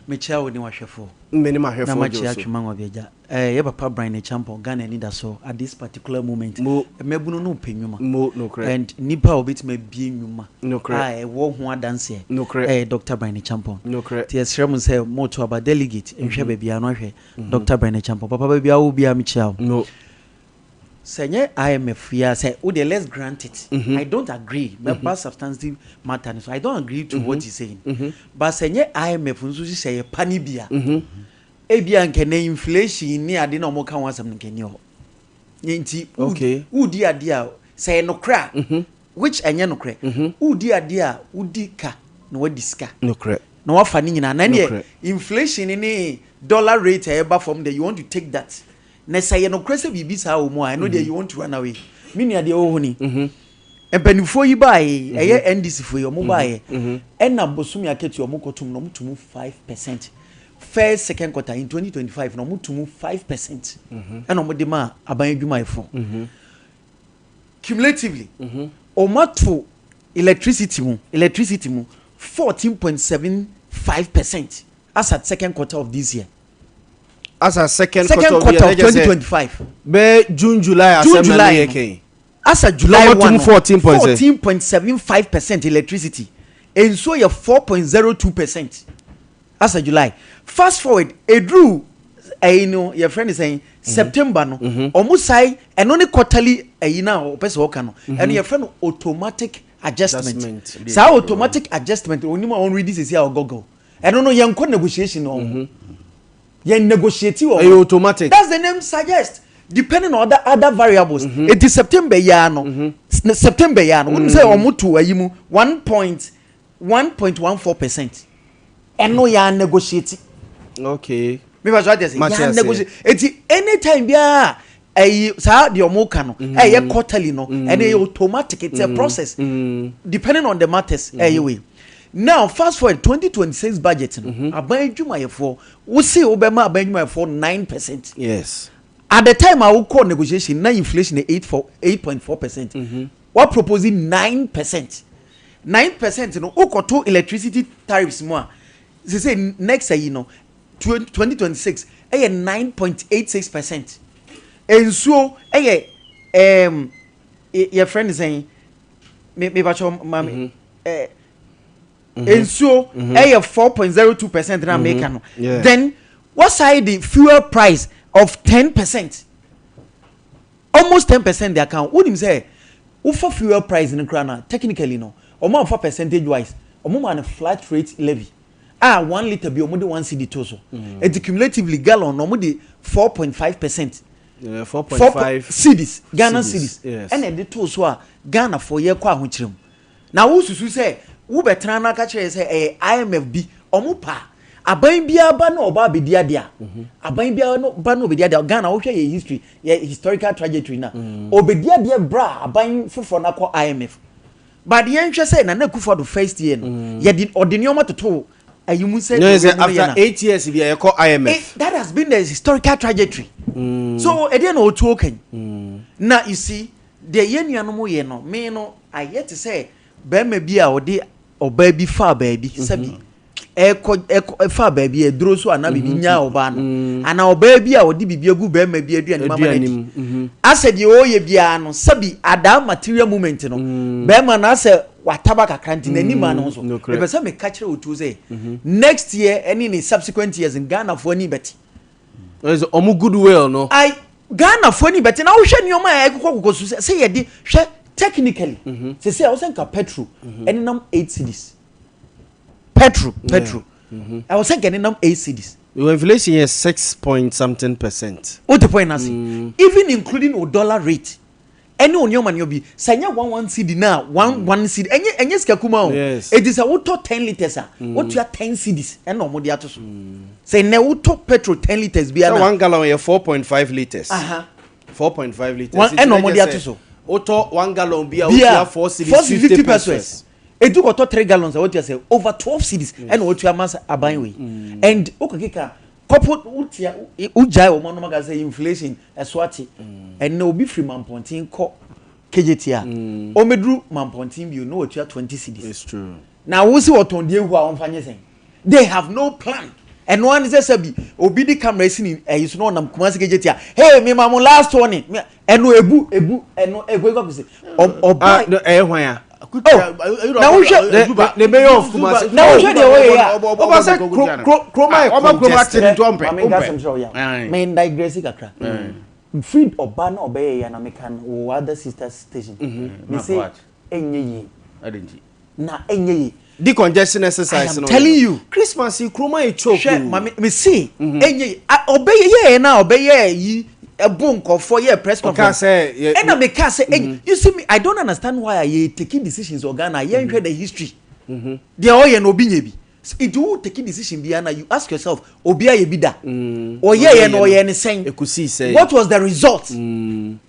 Mekyia wo ne w'ahwɛfoɔ. Me ne m'ahwɛfoɔ Na gye wo makyia so. Twema Nwabiagya. Eh, yɛ papa Brian Acheampong, Ghana anidasoɔ at this particular moment. Mo. Mmabunu no pɛ nnwuma. Mo, nokorɛ. And nipa a ɔbɛtumi abue nnwuma Nokorɛ. a ɛwɔ ho adanseɛ Nokorɛ. ɛyɛ Doctor Brian Acheampong. Nokorɛ. Nti yɛsrɛ mo sɛ moto aba delegate nhwɛ baabiara na wahwɛ Doctor Brian Acheampong. Papa baabi a wowɔ biara mekyia wo. Mo. Sɛ ɛnyɛ IMF yi a sɛ wo deɛ let's grant it. I don't agree mɛba substantive matter no so I don't agree to what he's saying but sɛ ɛnyɛ IMF nso hyehyɛeɛ pa no bi a ebia nka ɛnɛ inflation ne ade na wɔka ho asɛm no nka ɛnni hɔ. Nti wodi adeɛ a sɛ ɛyɛ nokorɛ a which ɛnyɛ nokorɛ wodi adeɛ a wodi ka na wadi sika na wafa ne nyinaa na ɛneɛ inflation ne dollar rate a ɛba fam deɛ you want to take that. Na sɛ ɛyɛ nokorɛ sɛ biribi saa wɔ mu a, ɛno deɛ you want to run away. Me nua deɛ ɛwɔ hɔ ni. Mpanimfoɔ yi baeɛ yi, ɛyɛ NDC foɔ yi, wɔn baeɛ, ɛna bosome akatua wɔn kɔtom no, wɔn to mu 5%. First, second quarter in 2025 no, wɔn to mu 5% ɛna wɔn de maa aban adwumayɛfoɔ. Cumulatively, wɔn ato electricity mu, electricity mu 14.75% as at second quarter of this year. Asa second, second quarter of 2025. Bɛɛ June July June asɛm na July ne yɛ no. kɛn. Asa July 1 no 14.75 percent electricity. Nsuo yɛ 4.02 percent. Asa July. Fast forward eduru ɛyi no yɛfrɛ ne sɛn September no. Ɔmo sae ɛno ne quarterly ɛyi na ɔpɛ sɛ ɔka no. Ɛno yɛfrɛ no automatic adjustment. Adjustment. Saa automatic adjustment onim a ɔnredi sisi a ɔgɔgɔ. Ɛno no yɛnkɔ negotiation wɔ ho. Yɛn negotiate wɔ ho. Ɛyɛ automatic. That's the name suggest. Depending on other other variables. Eti September yi ara no, September yi ara no, wonim sɛ wɔn to ayi mu 1.1.14%. Ɛno yɛn negotiate. Okay. Mi fa so ati ase. Yɛn negotiate. Eti anytime biara ɛyi saa deɛ ɔmo ka no ɛyɛ quarterly no ɛna ɛyɛ automatic, it's a process depending on the matters ɛyɛ wei. Now fast forward 2026 budget no, aban adwumayɛfoɔ wosi wobɛma aban adwumayɛfoɔ 9%. Yes. At the time a wokɔ negotiation na inflation yɛ 8.4%, wa propose 9%. 9% no wokɔto electricity tariffs mu a sɛ next ayi no 2026 ɛyɛ 9.86%. Nsuo ɛyɛ yɛfrɛ no sɛn, me mepakyɛw ma me nsuo ɛyɛ 4.02% na meka no. Then wasae the fuel price of 10%, almost 10% de aka ho. Wonim sɛ wofa fuel price no koraa no a, technically no ɔmo amfa percentage wise, ɔmo ma no flat rate levy a 1 litre bi ɔmo de 1 cedi to so. Eti cumulatively gallon no ɔmo de 4.5%. 4.5 cedis, Ghana cedis, cedis. Yes. Ɛna ɛde to so a Ghanafoɔ yɛkɔ ahokyerɛ mu na wosusu sɛ wobɛtena no aka kyerɛ sɛ ɛyɛ IMF bi ɔmo pa aban biara ba na ɔba abɛdi adeɛ a aban biara no ba na ɔbɛdi adeɛ a Ghana wohwɛ yɛ history, yɛ historical trajectory na ɔbɛdi adeɛ bra a aban foforɔ no akɔ IMF. But yɛnhwɛ sɛ Nana Akufo-Addo first year no yɛde ɔde nneɛma toto ayi mu sɛ No, sɛ deɛ wɔn yɛ after na. 8 years bi a yɛkɔ IMF. That has been the historical trajectory. So ɛdeɛ na ɔtuo kan na you see deɛ yɛn nuanom yɛ no, me no ayɛ te sɛ bɛrima bi a ɔde ɔbaa bi faa baabi sɛbi ɛkɔ ɛkɔ ɛfa baabi ɛduro so anaa biribi nyaa ɔbaa no anaa ɔbaa bi a ɔde biribi agu bɛrima bi aduane mu ama no Aduane adi mu, asɛ deɛ ɔreyɛ biara no sɛbi adaa material moment no bɛrima no asɛ wataba kakra nti n'anim ano nso Nokorɛ. mepɛ sɛ meka kyerɛ otuo sɛ next year ɛne ne subsequent years Ghanafoɔ ani bɛte. Ɛsɛ ɔmo goodwill no. Ai Ghanafoɔ ani bɛte na wohwɛ nneɛma a ɛkokɔ kokɔ so sɛ yɛde hwɛ technically sɛ ɛwɔ sɛ nka petrol ɛnenam 8 cedis, petrol ɛwɔ sɛ nka ɛnenam 8 cedis. Your inflation yɛ six point something percent. Wote point na se even including o dollar rate ɛne o nneɛma nneɛma bi sɛ ɛnyɛ 1 1 cedi na 1 1 cedi ɛnyɛ sika kuma o. Eti sɛ wotɔ 10 litres a wotua 10 cedis ɛna ɔmo de ato so sɛ nnɛ wotɔ petrol 10 litres bi Sɛ ana 1 gallon yɛ 4.5 litres. 4.5 litres. Ɛna ɔmo de ato so. Wotɔ 1 gallon bi a bia wotua 4 cedis 4 cedis 50 50 pesos. Pesos etu kɔtɔ 3 gallons a wotua sɛ over 12 cedis ɛna wotua ama aban wei and wokɔ keka kɔpɔ wotia wogyae wɔn anum aka sɛ inflation ɛso ate. Ɛnna obi firi Mampɔnten kɔ KJT a ɔmɛduru Mampɔnten bio na watua 20 cedis. It's true. Na wosi wɔtɔn deɛ ehu a wɔmfa nye sɛn, they have no plan. Ɛno ara ne sɛ sɛbi obi de camera si ne ɛyi so na ɔnam Kumasi Kejetia hey me ma mo last warning me ɛno ebu ebu ɛno egu egu akɔsi ɔba ah, ɛyɛ hwan a oh na wohwɛ ne mayor of Kumasi na wohwɛ deɛ wɔyɛ yɛ a ɔba sɛ kuroma yɛ congested maame nka asɛm kyerɛ ɔyɛ me digress kakra free ɔba na ɔbɛyɛ yɛ na meka no wɔ other sister station me se ɛnyɛ yie na ɛnyɛ yie. Decongestion exercise no. I am telling you. Christmas yi kurom ayɛ choke. Hwɛ maame me se mhm. ɛnyɛ yie ɔbɛyɛ yɛ na ɔbɛyɛ yi ɛbo nkɔfoɔ yɛ press conference. Ɔka sɛ ɛna me ka sɛ mhm. you see me I don't understand why yɛ taking decisions wɔ Ghana yɛn hwɛ mhm. the history. Deɛ ɔyɛ no obi nyɛ bi. Nti wo take decision biara na you ask yourself obi ayɛ bi da. Ɔyɛ yɛ no ɔyɛ ne sɛn. What was the result?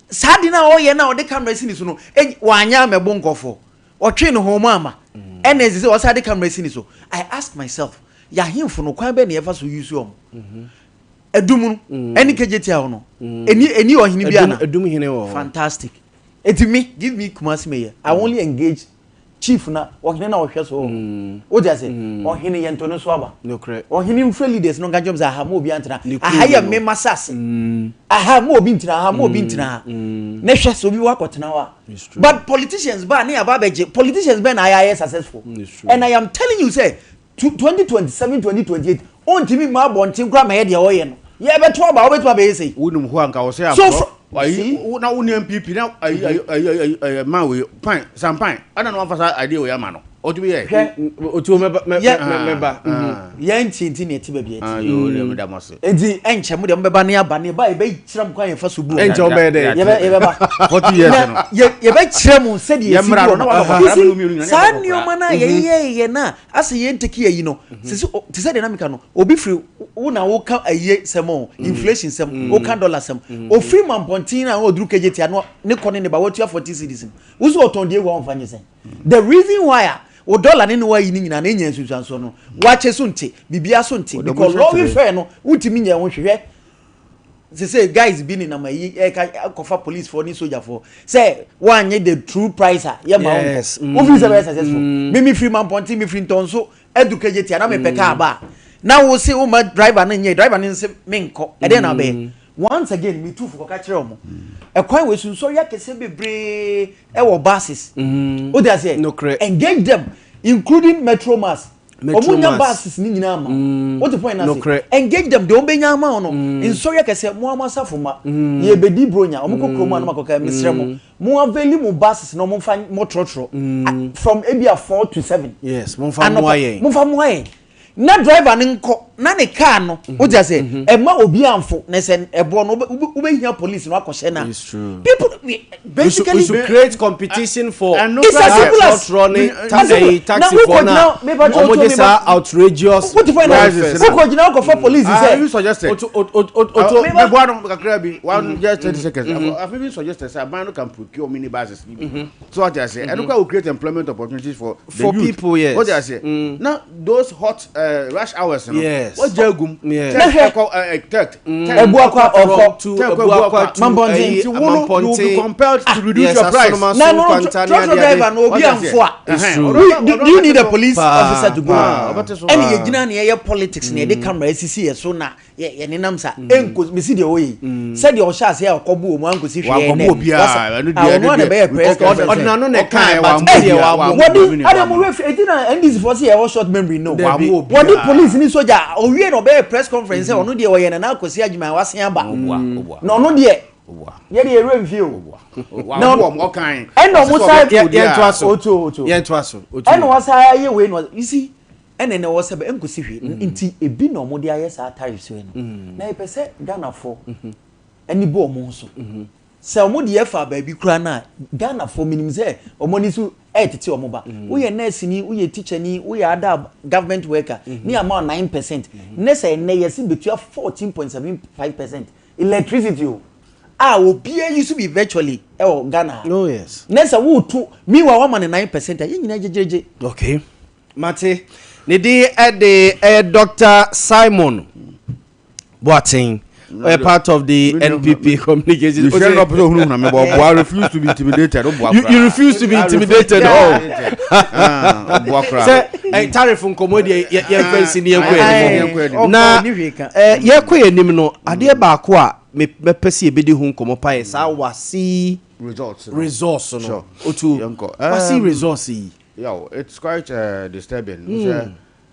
Saa de na ɔyɛ na ɔde camera si ne so no wanyɛ amɛbo nkɔfoɔ. Ɔtwee ne ho mu ama. Ɛna ɛsɛ sɛ ɔsan de camera si ne so. I ask myself, yɛahemfo no kwan bɛn na yɛfa so use wɔn? Adum no, ɛne KJT hɔ no, ɛni ɛni ɔhene bi ana? Adum hene wɔ hɔ. Fantastic. Eti me, give me Kumasi mayor. I only engage chief na ɔhene na ɔhwɛ so. Wote ase? Ɔhene yɛn to ne so aba. Nokorɛ. Ɔhene mfrɛ leaders no nka nkyɛn sɛ aha mo obi antena. Ne kurom Aha yɛ no. me masase. Aha mo obi ntena ha, mo obi ntena ha. Ne hwɛ sɛ obi wɔ akɔtena hɔ a. But politicians ba ne aba abɛgye politicians bɛn na ayɛ ayɛ successful and I am telling you sɛ 2027 2028 ontumi mma abɔnten koraa mɛyɛ deɛ ɔyɛ no yɛbɛto aba wobɛtumi abɛyɛ sei. Wonim hɔ a nka wɔsɛ So aborɔ see ayi na wo ne NPP na ayi ayi ayi ayi man wei pan sampan ɛna na wɔmfa saa idea wei ama no ɔtumi yɛ. Hwɛ Otuo mɛba mɛ yɛ mɛ mɛba. yɛn nti nti na ɛte baabi a ɛte. Yoo deɛ meda mo ase. Enti ɛnkyɛ mo deɛ mobɛba ne aba ne ba yɛbɛkyerɛ mo kwan yɛfa so bu Ɛnkyɛ wobɛyɛ dɛ. Yɛbɛ yɛbɛba. 40 years Na no. yɛ yɛbɛkyerɛ mo sɛdeɛ yɛsi Yɛmmra bu no, na ɔmo. wakɔkɔkora You me see no mmienu nyinaa, na saa yɛakɔkɔkora. nneɛma no a yɛyɛyɛ no a asɛ yɛn take ayi no sisi te sɛ deɛ na meka no obi firi wo na woka ayie sɛm o inflation sɛm woka dollar sɛm ofiri mampɔnten na ɔduru kegyetia no ne kɔ ne ne ba watua 40 cedis no wo so ɔtɔn deɛ ewu a ɔmfa nye sɛn. The reason why a wo dollar ne ne wayi ne nyinaa na enya nsunsuansoɔ no wakye so nte biribiara so nte because lorry fare no wontumi nyɛ ho hwehwɛ sese guys bi nenam ayi ɛka kɔfa police foɔ ne soldier foɔ sɛ wanyɛ the true price a yɛ ma wo Yes. nkɔ wofiri sɛ bɛyɛ successful me me firi mampɔnten me firi ntɔnso adu kegye tia na mepɛ kaa ba a na wo se wo ma driver no nyɛ driver no nse menkɔ ɛdeɛ na abɛyɛ Once again me tu fo kɔka kyerɛ wɔn. Ɛkwan wei so nsɔre akɛseɛ bebree ɛwɔ buses. O de aseɛ. Nokorɛ. Engage them including metro mass. Metro Wɔn nya mass. buses ne nyinaa ama wo. O te point na ase. Nokorɛ. Engage them deɛ wɔn bɛnya ama wo no. Nsɔre akɛseɛ mo ara mo asafo mma. Yɛ bɛdi bronya wɔn kɔ kurom a na wɔn akɔka mesrɛ mo. Mo avail mo buses na wɔn nfa mo trɔtrɔ. From ebia 4 to 7. Yes, momfa mmoa Anɔpa yɛn. mo nfa mmoa yɛn. Na driver no nkɔ na ne car no wote ase ɛma obi anfo na sɛ ɛboɔ no wobɛhia police no akɔhyɛ no It's true. people We should, basically we should create competition for Ɛno It's as simple as- trɔtrɔ ne As simple- ɛyi taxi na foɔ na wokɔgyina- mepa kyɛw, wɔn gye mepa- saa outrageous wote fɔ na Prices no. wokɔgyina wokɔfa police I even sɛ suggested. Oto oto oto Meboa no kakra bi one just 30 seconds. I've even suggested sɛ aban no can procure mini buses ni bi. So what I say, ɛno kora will create employment opportunities for the For youth. people, yes. What I say, na those hot rush hours no. Yes. Wọ́n jẹ́ egum. Yes. Tech ɛkɔ tech. Ebuakwa ɔkɔ. to Tech Ebuakwa to Mampɔnten. ɛyi Nti wo no you will be Mampɔnten. compelled to reduce Yes, your price. Asonoma na so no Nkwanta ne trɔtrɔ ade ade. driver no obi What I say? anfo a It's true. We- do you need a police Paa, officer to go paa. Ɔbɛte so. ɛne yɛgyina ne yɛyɛ politics ne yɛde camera asisi yɛ so na yɛnenam sa ɛnko mesi deɛ ɔyɛ yi sɛdeɛ ɔhyɛ aseɛ a ɔkɔbo wɔ mu ankosi hwee Wankɔbɔ ɛnɛ obiara, ɛno deɛ, ɔno ɛno ana deɛ. bɛyɛ press conference Ɔde n'ano na Ɔkae, ɛkae but wammɔ deɛ obiara, wammɔ. wammɔ wɔde obiara. ade mo refi eti na NDC foɔ sɛ yɛwɔ short memory no Dabi. Wammɔ obiara. wɔde police ni soja owie na ɔbɛyɛ press conference sɛ ɔno deɛ ɔyɛ Nana Akwasi Agyeman wasen aba na ɔno deɛ yɛde yɛwerɛ mfie o Na ɔkan. ɛna ɔmo sa Yɛntoa so. Otu otu Yɛntoa so. Otu. ɛna wɔsa ayɛ wei na you see ɛna ɛna wɔsɛ bɛ nkosi hwee nti ebi na ɔmo de ayɛ saa tariffs wei no na yɛpɛ sɛ Ghanafoɔ ɛni bɔ ɔmo ho so sɛ ɔmo de yɛfa baabi koraa na Ghanafoɔ minim sɛ ɔmo ani so ɛɛtete ɔmo ba woyɛ nurse ni, woyɛ teacher ni, woyɛ other government worker ne ama 9% ne sɛ ɛnɛ yɛsi betua 14.75% electricity o a obiara yi so bi virtually ɛwɔ Ghana ha. Oh yes. Ne sɛ woto meanwhile wama ne 9% a yɛn nyinaa gyegyegye. Okay. Mate. Ne din ɛde ɛyɛ Dr. Simon Boateng. Ɔyɛ part of the NPP communication. You share up so hunu me bo I refuse to be intimidated. Wo You, you refuse to be intimidated. Oh. Ah, boa kra. Sɛ eh, tariff nkɔmɔ deɛ yɛ yɛn fɛn si ni yɛn kɔ yɛn anim. Na eh, yɛ kɔ yɛn anim no adeɛ baako a me mɛpɛ si ebedi ho nkɔmɔ pa yɛ saa wasi results no. Resource no. Sure. Otu wasi resource yi. Yo, it's quite disturbing.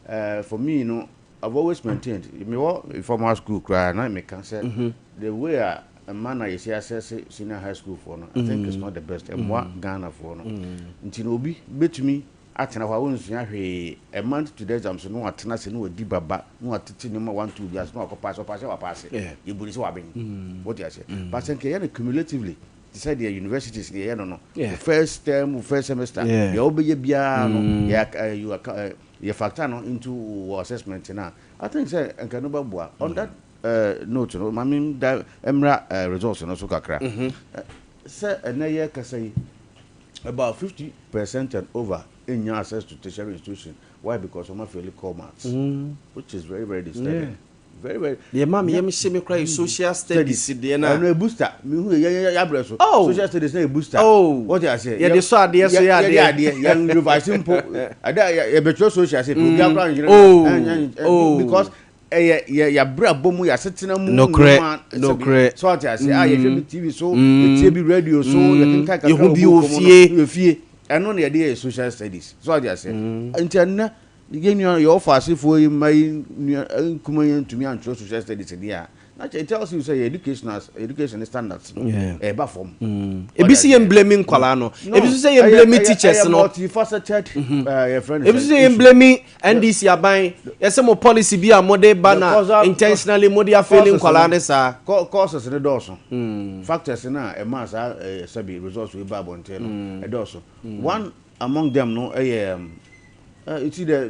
Mm. For me no, I've always maintained, me wɔ informal school koraa na me ka sɛ the way a mma na yɛsi assess senior high school foɔ no, I think it's not the best, ɛmmoa Ghana foɔ no. Nti no obi bɛtumi atena hɔ a ɔnsua hwee a month to the exams no watena ase na wadi baba na watete nneɛma one two bi ase na wakɔ paase, ɔpaase a wapaase, yɛbu no sɛ waben. Wote aseɛ? But sɛ nka yɛyɛ no cumulatively te sɛ deɛ universities no yɛyɛ no no, wo first term, wo first semester, deɛ wobɛyɛ biara no, yɛ, you are, Yɛ factor no into wɔ assessment no a, I think sɛ nka ɛno bɛboa. On that note no, ma me da mmra results no so kakra. Sɛ ɛnnɛ yɛrekasa yi, about 50% and over nnya access to tertiary institution. Why? Because wɔn afaili core maths, which is very very disturbing. Very very. Deɛ ɛma me yam hye me koraa yɛ social studies deɛ no a. Ɛno yɛ booster. Mehu yɛ yɛ yɛ abrɛ so. Oh. Social studies no yɛ booster. Oh. Wɔte aseɛ. Yɛde sɔ adeɛ so yɛ adeɛ. Yɛde adeɛ yɛn revise mpo. Ɛda yɛ yɛbɛtwerɛ social sɛ obi akora nhyerɛ. Oh. Oh. Because ɛyɛ yɛ yɛabrabɔ mu yɛasetena mu. Nokorɛ nokorɛ. So ɔte aseɛ a yɛhwɛ bi TV so yɛtie bi radio so yɛkenkan kakra Yɛhu bi wɔ fie. Yɛ fie. Ɛno na yɛde yɛ social studies. So ɔte aseɛ. Nti ɛnnɛ Yɛn nua yɛ ɔfa asefoɔ yi mma yi nua nkuma yi ntumi antwerɛ social studies deɛ a, na kyɛ it tells you sɛ yɛ education as education standards no ɛreba fam. Ebi sɛ yɛn blame nkwadaa no, ebi nso sɛ yɛn blame teachers no. Ɛyɛ multifaceted yɛfrɛ no sɛ. Ebi nso sɛ yɛn blame NDC aban, yɛsɛ mo policy bi a mo de ba na intentionally mo de afeeli nkwadaa no saa. Courses no dɔɔso, factors no a ɛmaa saa sɛbi results wei ba abɔnten no ɛdɔɔso. One among them no yɛ you see the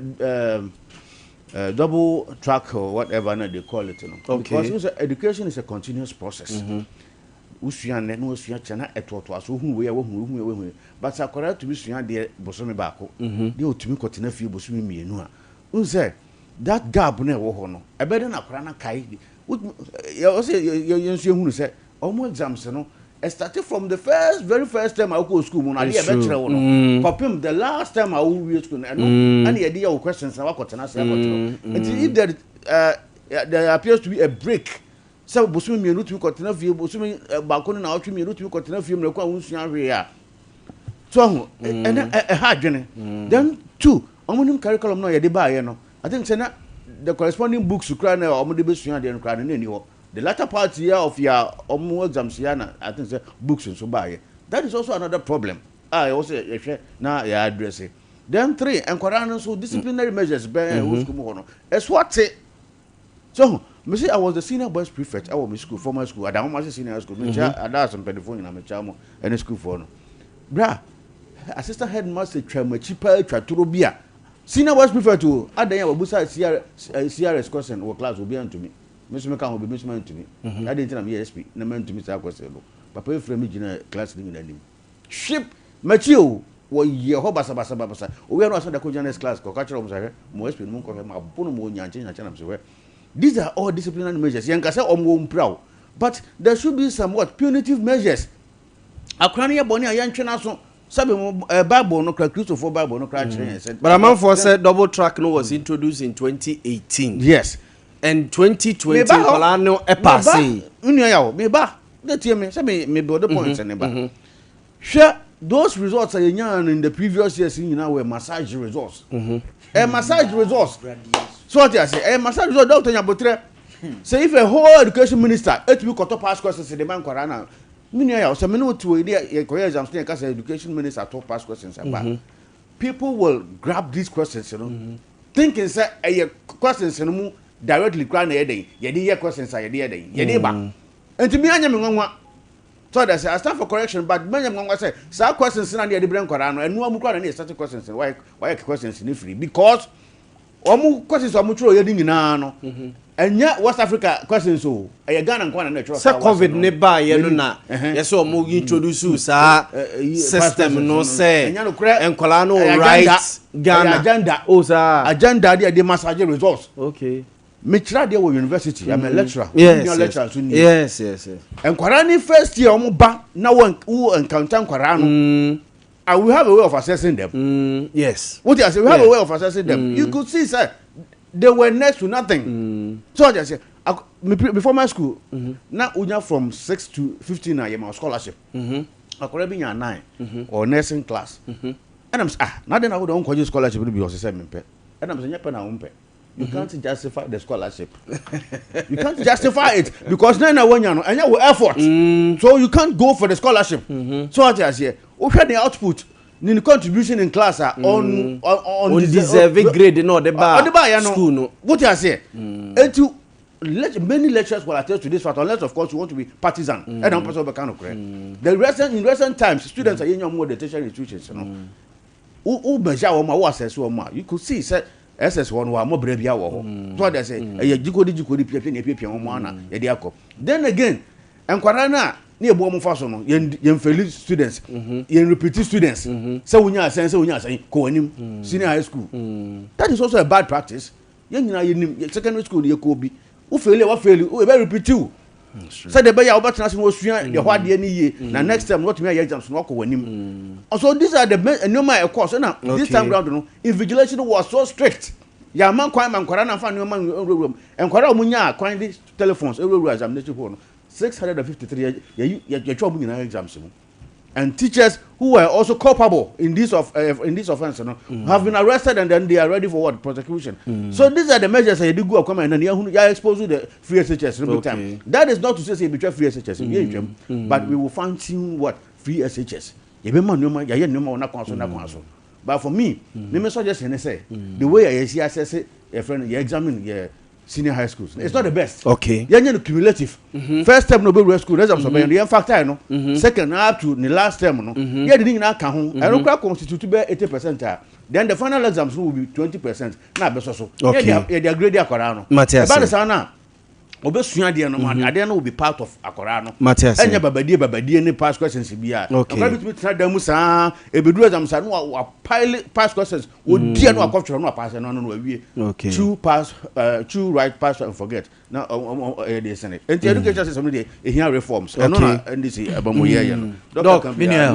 double track or whatever na they call it no. Okay. Because you say education is a continuous process. Wosua nnɛ na wasua kyɛ na ɛtoatoa so wohu wei a wahu wohu wei wahu wei but sɛ akwadaa tumi sua adeɛ bosome baako deɛ ɔtumi kɔtena fie bosome mmienu a wohu sɛ that gap no ɛwɔ hɔ no ɛbɛyɛ dɛ na akwadaa no akae yɛ sɛ yɛn nso yɛhunu sɛ Wɔn exams no, ɛstarte from the first very first term a wokɔɔ school mu no, adeɛ a ɛbɛkyerɛ wo no, kɔpem the last term a wowie school no, ɛno ɛna yɛde yɛ wo questions na woakɔtena ase akɔtwerɛ. Nti if there, there appears to be a break, sɛ bosome mmienu wotumi kɔtena fie, bosome baako ne naawɔtwe mmienu wotumi kɔtena fie mmerɛ ko a wonsua hwee a, so ahu, ɛnɛ ɛha adwene. Then two, wɔn nim curriculum no a yɛde baeɛ no, I think sɛ na the corresponding books koraa na wɔde bɛsua adeɛ no koraa no na ɛni hɔ. The latter part yi of ya ɔmo exams yi na I think sɛ books nso baayɛ. That is also another problem a ɛwɔ sɛ yɛhwɛ na yɛ address. Then three, nkwadaa no nso disciplinary measures bɛn a ɛwɔ sukuu mu hɔ no ɛso ate. So ho, me se I was the senior boys prefect ɛwɔ me school, formal school, Adanwomase senior high school. Mekyia Adaase mpanimfoɔ nyinaa, mekyia mo ɛne sukuufoɔ no. Bra, assistant headmaster twa m'akyi paa twa toro bi a, senior boys prefect o, adan a wabusa CRS question wɔ class obiara ntumi. Me nso meka ho bi, me nso mantumi. Adɛn nti na meyɛ SP na mantumi saa question no? Papa yi frɛ me gyina class no nyinaa anim. Hwip! M'akyi o! Wɔyɛ hɔ basabasabasa. Owia no asan da kɔgyina next class kɔka kyerɛ wɔn sɛ, hwɛ, mo SP no monkɔhwɛ, mabo no ma ɔnyankye nyankye nam sɛ hwɛ. These are all disciplinary measures. Yɛnka sɛ wɔn wɔmpira o, but there should be some what? Punitive measures. Akora no yɛ bɔne a yɛntwe n'aso. Sɛbe mo eh, Bible no kora, Kristofoɔ Bible no kora kyerɛ yɛn sɛ. But amanfoɔ sɛ double track no was introduced in 2018. Yes. And 2020 nkwadaa no paase. Me nua yaw, me ba, de tie me, sɛ me me build points ne ba. Hwɛ those results a yɛnyaa no in the previous years nyinaa were massage results. Ɛ massage results. So ɔte ase, ɛ massage results, doctor nyabotrɛ. Sɛ if a whole education minister etumi kɔtɔ pass questions de ma nkwadaa na me nua yaw, sɛ me ne wo te wɔ yi ne yɛkɔyɛ exams ne yɛka sɛ education minister tɔ pass questions aba. People will grab these questions no. Thinking sɛ ɛyɛ questions no mu directly koraa na ɛyɛ dɛn yɛde yɛ questions a yɛde yɛ dɛn yɛde ba nti mi anyɛ mi nwanwa so ɔda sɛ I stand for correction but mi anyɛ mi nwanwa sɛ saa questions na yɛde brɛ nkwadaa no ɛnoa mu koraa na ne yɛ start questions no wayɛ wayɛ questions no firi because wɔn questions a wɔn twerɛ yɛ ne nyinaa no ɛnyɛ West Africa questions o ɛyɛ Ghana nko na na ɛtwerɛ Sɛ covid ne baayɛ no na yɛsɛ ɔmo introduce saa system no sɛ nkwadaa no write Ghana. Agenda. Oh saa. Agenda de ɛde massage results. Okay. Mekyerɛ adeɛ wɔ university, I'm a lecturer. Yes, Junior yes. lecturer nso nie. Yes. Nkwadaa ne first year wɔn ba na wɔn wo encounter nkwadaa no. And we have a way of assessing them. What you say? We have a way of assessing them. You could see, sir, they were next to nothing. So I just say, before my school, na unya from 6 to 15 na yɛ scholarship. Akwadaa bi nya 9 or nursing class. And I'm say, ah, na then I would don't call scholarship bi ɔsɛ sɛ mempɛ. And I'm saying, nyɛ pɛ na wompɛ. You can't justify the scholarship. You can't justify it because now na wonya no, ɛnyɛ wo effort. So you can't go for the scholarship. So what I say, wohwɛ the output, ne contribution in class a on Undeserving grade na ɔde ba ɔde ba yɛ no. school no. What I say, eti many lecturers will attest to this fact, unless of course you want to be partisan. And I'm person kind of correct. The recent in recent times, students are young more the tertiary institutions, Who measure wɔn a, who assess wɔn a, you could see sɛ SS wɔn wɔ a mo brɛ bi awɔ hɔ. So they say, ɛyɛ jikodi jikodi pia pia na pia pia wɔn ana yɛde akɔ. Then again, nkwadaa na ne ebu wɔn fa so no, yɛn fail students, yɛn repeat students. Sɛ wonya asɛn, sɛ wonya asɛn, kɔ wɔn anim, senior high school. That is also a bad practice. Yɛn nyinaa yɛ nim, secondary school yɛ kɔ bi. Wo fail, wo fail, wo ebe repeat wo. Sɛ de bɛyɛ a wobɛtena ase na wasua deɛ hɔ adeɛ no yie, na next time na watumi ayɛ exams na wakɔ w'anim. So these are the nneɛma a ɛkɔɔ so. Na this time round no, invigilation was so strict. Yɛama kwan ma nkwadaa na afa nneɛma nwurawura mu. Nkwadaa a wɔn nyaa kwan de telephones nwurawura examination hall no, 653 yɛtwa wɔn nyinaa exams mu. And teachers who were also culpable in this offense, have been arrested and then they are ready for what? Prosecution. So these are the measures that you do go come and then you expose the free SHS big time. That is not to say say between free SHS, but we will fine tune what free SHS. You be man no man, you no man na kwan so na kwan so. But for me, me suggestion is say the way I see assess your friend, you examine your senior high schools. It's not the best. Yeah, you know, cumulative. First term no be school, exams mm-hmm. The factor no. Second up to the last term no. Yeah, the thing na ka ho. I don't constitute be 80%. Then the final exams will be 20%. Na be so so. Yeah, they grade akora no. Matthias. About the na obesua de no ade no will be part of akora no. Matthias. Enya babadie ne past questions bi a. Akora bi tumi tena da mu saa ebedu exams no wa pile past questions. Odi no akɔtwerɛ no apass no no awie. Two pass, two right pass and forget. Na de sene. Enti education system no de ehia reforms. Ɛno na NDC ɛbɔ yɛ no. Doc, Me nua,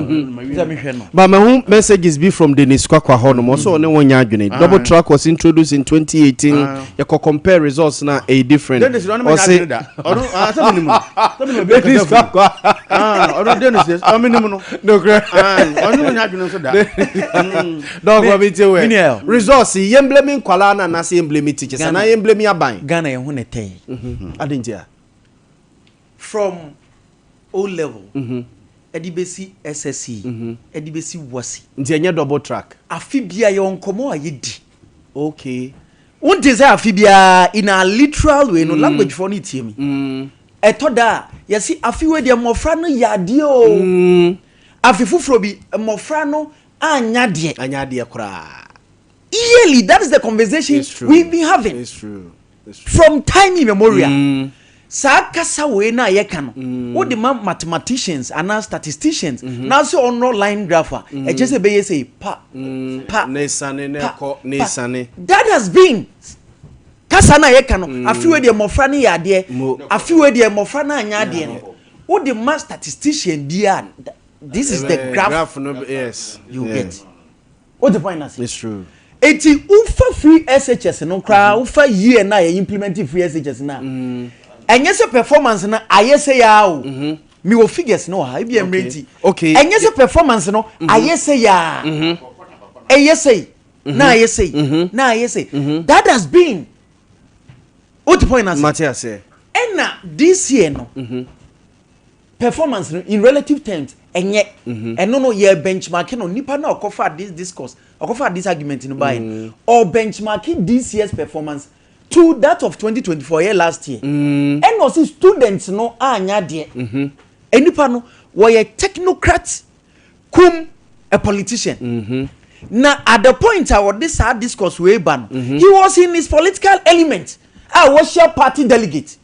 sɛ mehwɛ no. But my home messages be from Dennis Kwakwa hɔ nom. Also, ne wɔn nya adwene. Double track was introduced in 2018. You can compare results na a different. Dennis no ma nya adwene da. Ɔno ah sɛ menim no. Sɛ menim obi Dennis kasa firi. Kwakwa. Ah, ɔno Dennis yes, ɔno menim no. No correct. Ah, ɔno no nya adwene nso da. Doc, what me tell Me nua. Results yɛn blame nkwalaa na na se yɛn blame teachers Ghana. na yɛn blame aban. Ghana yɛn ho ne tɛn. Adi nti a. From O level. Ɛde bɛsi SSC. Ɛde bɛsi WASSCE. Nti ɛnyɛ double track. Afe bia yɛwɔ nkɔmmɔ a yɛdi. Wonte sɛ afe biara in our literal way no language foɔ no tie mi. Ɛtɔ da a yɛsi afe wei deɛ mmɔfra no yɛ adeɛ o. Afe foforɔ bi mmɔfra no anya adeɛ. Anya adeɛ koraa. Yearly, that is the conversation It's true. we've been having. It's true. It's true. From time immemorial. Saa kasa wei na yɛka no, wode ma mathematicians anaa statisticians na sɛ ɔnɔ line graph a ɛkyɛ sɛ ɛbɛyɛ sɛ pa pa Ne sane ne pa, kɔ ne pa. sane. That has been kasa na yɛka no. Afe wei deɛ mmɔfra no yɛ adeɛ, Mo. afe wei deɛ mmɔfra no anyɛ adeɛ no, wode ma statistician bi a, this is the graph, Graph no, yes. you get what the point na say. It's true. Eti wofa free SHS no koraa, wofa year na yɛ implement free SHS na ɛnyɛ sɛ performance no ayɛ sɛ yaa o. Mi wɔ figures no wɔ ha ebi mmerɛ nti. Ɛnyɛ sɛ performance no ayɛ sɛ yaa, ɛyɛ sɛ na ayɛ sɛ na ayɛ sɛ. That has been what the point na say. Mate ase. Ɛna this year no, performance no in relative terms ɛnyɛ ɛno no yɛ benchmark no. Nipa na ɔkɔfa this discourse, ɔkɔfa this argument no by or benchmarking this year's performance to that of 2024 yɛ last year, ɛna ɔsi students no anya deɛ. Nipa no wɔyɛ technocrat cum a politician, na at the point a wɔde saa discourse wei ba no, he was in his political element a wɔhyia party delegate.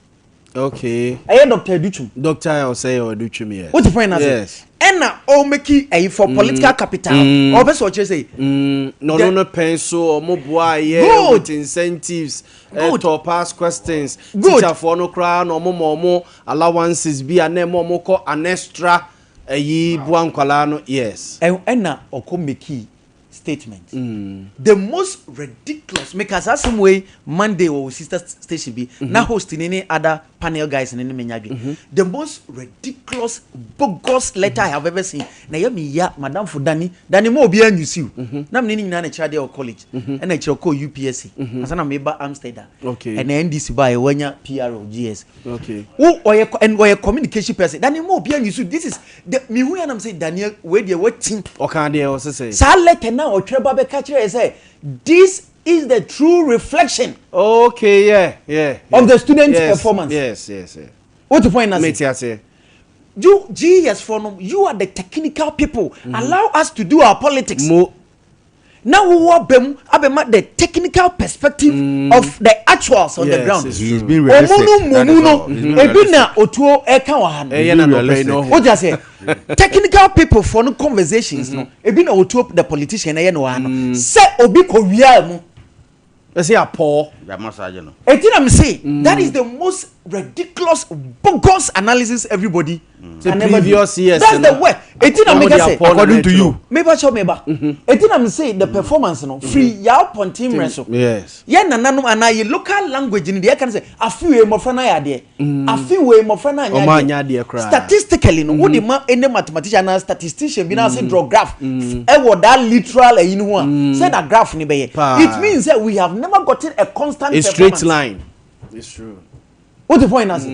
Okay. Ɛyɛ Doctor Adutwum. Doctor Osei Adutwum, yes. Wote point no ase? Yes. Ɛna ɔmaki ɛyi for political capital. Ɔpɛ sɛ ɔkyerɛ sɛ. Na ɔno no pɛn so ɔmo boa yɛ Good. with incentives, Good. ɛtɔ pass questions. Good. Teacherfoɔ no koraa na ɔmo ma ɔmo allowances bi a na ɛma ɔmo kɔ an extra ɛyi boa nkwadaa no, yes. Ɛna ɔkɔ maki statement. The most ridiculous, meka saa asɛm wei Monday wɔ wo sister station bi, na host ni ne other panel guys ne ne menya dwe. The most ridiculous bogus letter I have ever seen. Na ɛyɛ me ya, madamfo Dani, Dani ma obiara nyusi o. Na mene ne nyinaa na ɛkyerɛ adeɛ wɔ college, ɛna ɛkyerɛ kɔɔ UPSC, ansa na meba Amsterdam. Ɛna NDC baeɛ, wanya PR wɔ GS. Wo ɔyɛ and ɔyɛ communication person. Dani ma obiara nyusi, this is the mehu yɛ nam sɛ Daniel wei deɛ watim. Ɔka deɛ ɔsɛ sɛ. Saa letter na ɔtwerɛ ba bɛka kyerɛ yɛ sɛ this is the true reflection. Okay, yeah, yeah, yeah. Of the student yes, performance. Yes, yes, yes. What the point na Mete ase. You GES for no, you are the technical people. Allow us to do our politics. Mo. Now we will be abema the technical perspective of the actuals on the Yes, ground. it's He is true. being realistic. Omu no That is mumu no all. He's being ebi realistic. na otuo ɛka wɔ ha no. Ɛyɛ na Be nɔpɛ yi realistic. no. O ti ase technical people for no conversations no ebi na otuo the politician ɛyɛ no wɔ ha no sɛ obi kɔ wia mu. Ɛsɛ apɔ. Ya massage no. Eti na mi say that is the most ridiculous bogus analysis everybody The can ever do. previous years, That's the no. way. Eti na mi Wɔn ka de sɛ apɔ na According to n'akyi you. meba kyɛw meba. Eti na mi say the performance no free yaw pɔnten mmerɛ so. Yes. Yɛ nananom anaa yɛ local language ni deɛ ɛka no sɛ afi wei mmɔfra no ayɛ adeɛ. Afi wei mmɔfra no Ɔmo anyɛ adeɛ koraa. Statistically no wode ma any mathematician anaa statistician bi na ase draw graph ɛwɔ that literal ɛyi no ho a sɛ na graph ni bɛyɛ. Paa. It means that we have never gotten a constant A straight performance. line. It's true. What the point ase?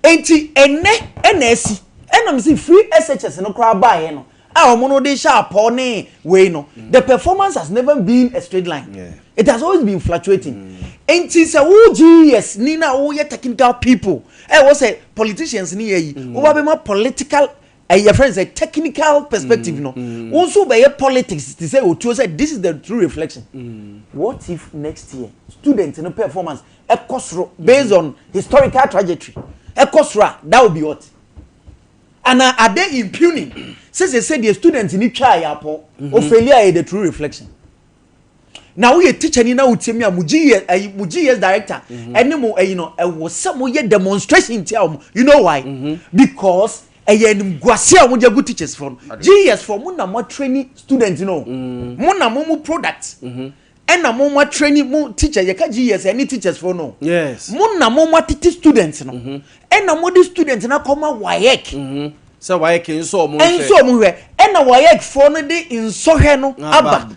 Enti ɛnɛ ɛna ɛsi ɛna mi si free SHS no koraa baayɛ no a wɔn no de hyɛ apɔ ne wei no the performance has never been a straight line. Yeah. It has always been fluctuating. Enti sɛ wo GES ni na woyɛ technical people ɛ wɔ sɛ politicians ni yɛ yi wo ba bɛ ma political ɛyɛ friend sɛ technical perspective no wo nso bɛyɛ politics ti sɛ otuo sɛ this is the true reflection. What if next year student no performance ɛkɔ soro based on historical trajectory ɛkɔ soro a, that will be what? And are they impugning sɛ sɛ sɛ deɛ student ni twa yɛ apɔ ofail a yɛ the true reflection? Na woyɛ teacher ni na wotie mi a, mo GES ɛyi, mo GES director ɛne mo ɛyi no, ɛwɔ sɛ mo yɛ demonstration tia wɔn. You know why? Because ɛyɛ animguase a wɔn de agu teachers fo no. GES fo, mo na mo training student no, mo na mo product ɛna mo training mo teacher. Yɛ ka GES ɛne teachers fo no. Yes. Mo na mo atete student no, ɛna mo de student no akɔma WAEC. Sɛ wayɛ ke nso ɔmo nhwɛ. Ɛnso ɔmo hwɛ, ɛna WAEC foɔ no de nsɔhwɛ no Aba. aba.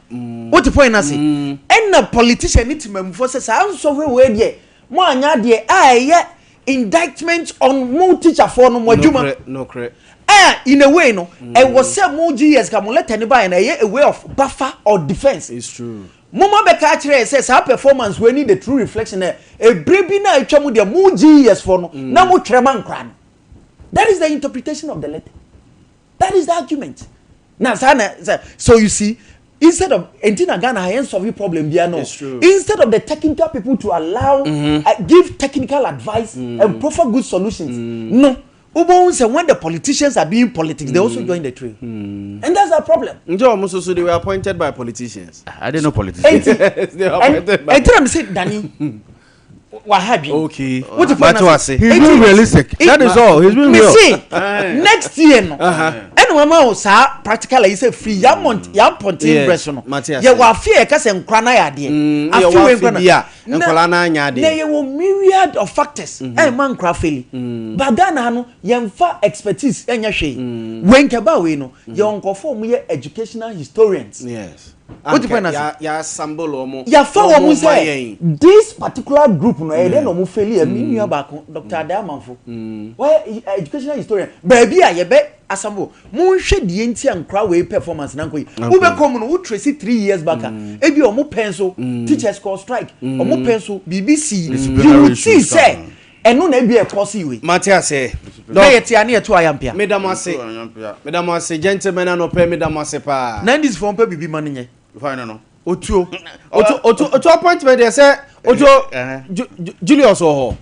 Wote point na se ɛna politician ne temamufoɔ sɛ saa nsɔhwɛ wei deɛ mo anya deɛ a ɛyɛ indictment on mo teacher foɔ no mo adwuma. Nokorɛ, nokorɛ. Ɛ in a way no ɛwɔ sɛ mo GES ka mo letter ne ba yɛ no ɛyɛ a way of buffer or defence. It's true. Mo ma bɛka akyerɛ yɛ sɛ saa performance wei ni the true reflection ɛ ebire bi na atwa mu deɛ mo GES foɔ no na mo twerɛ ma nkora no. That is the interpretation of the letter, that is the argument na saa na sɛ. So you see, instead of enti na Ghana ha yɛn solve problem bia no. It's true. Instead of the technical people to allow give technical advice and proffer good solutions no, wobɛhu sɛ when the politicians are doing politics, they also join the trail, and that's our problem. Nti ɔmo nso so they were appointed by politicians. I didn't know politicians. Enti They were appointed by. enti na mi sɛ Dani waha dwi. Okay. What the Mate point wase. He's being realistic. That is all. He's being me real. see next year no ɛna wɔn ma wo saa practical ayi sɛ firi yamont yampɔnten Yes, brɛ so no mate ase. yɛwɔ afe a yɛka sɛ nkora na yɛ adeɛ. Yɛwɔ Wei afe nkora bi a nkwadaa na anya adeɛ. Na yɛwɔ myriad of factors ɛma nkora fail, but Ghana ha no yɛmfa expertise ɛnyɛ hwee. Wei nkɛba wei no yɛwɔ nkɔfoɔ a wɔyɛ educational historians. Yes. What the point Ya ya assemble ɔmo. Yàfa wɔn mu Ɔmo ma yɛn. sɛ this particular group no ɛyɛ dɛ na ɔmo fail yɛ. Mi nua baako, Dr Adamanfo, wɔyɛ educational historian, baabi a yɛbɛ assemble mo nhwɛ deɛ nti a nkora wei performance na nkɔ yi. Wobɛkɔ mu no, wo trace 3 years back a, ebi ɔmo pɛn so teachers call strike, ɔmo pɛn so biribi si, you Disciplinary will see issues sɛ ka ho. ɛno na ebi ɛkɔ si wei. Mate ase. Na yɛ tia ne yɛ to ayampia. Meda mo ase. Meda mo ase gentlemen anɔpɛ, meda mo ase paa. 90s fɔ mpɛ biribi ma no nyɛ. Fine no. Otuo. Otu otu otu appointment deɛ sɛ otu Julius wɔ hɔ.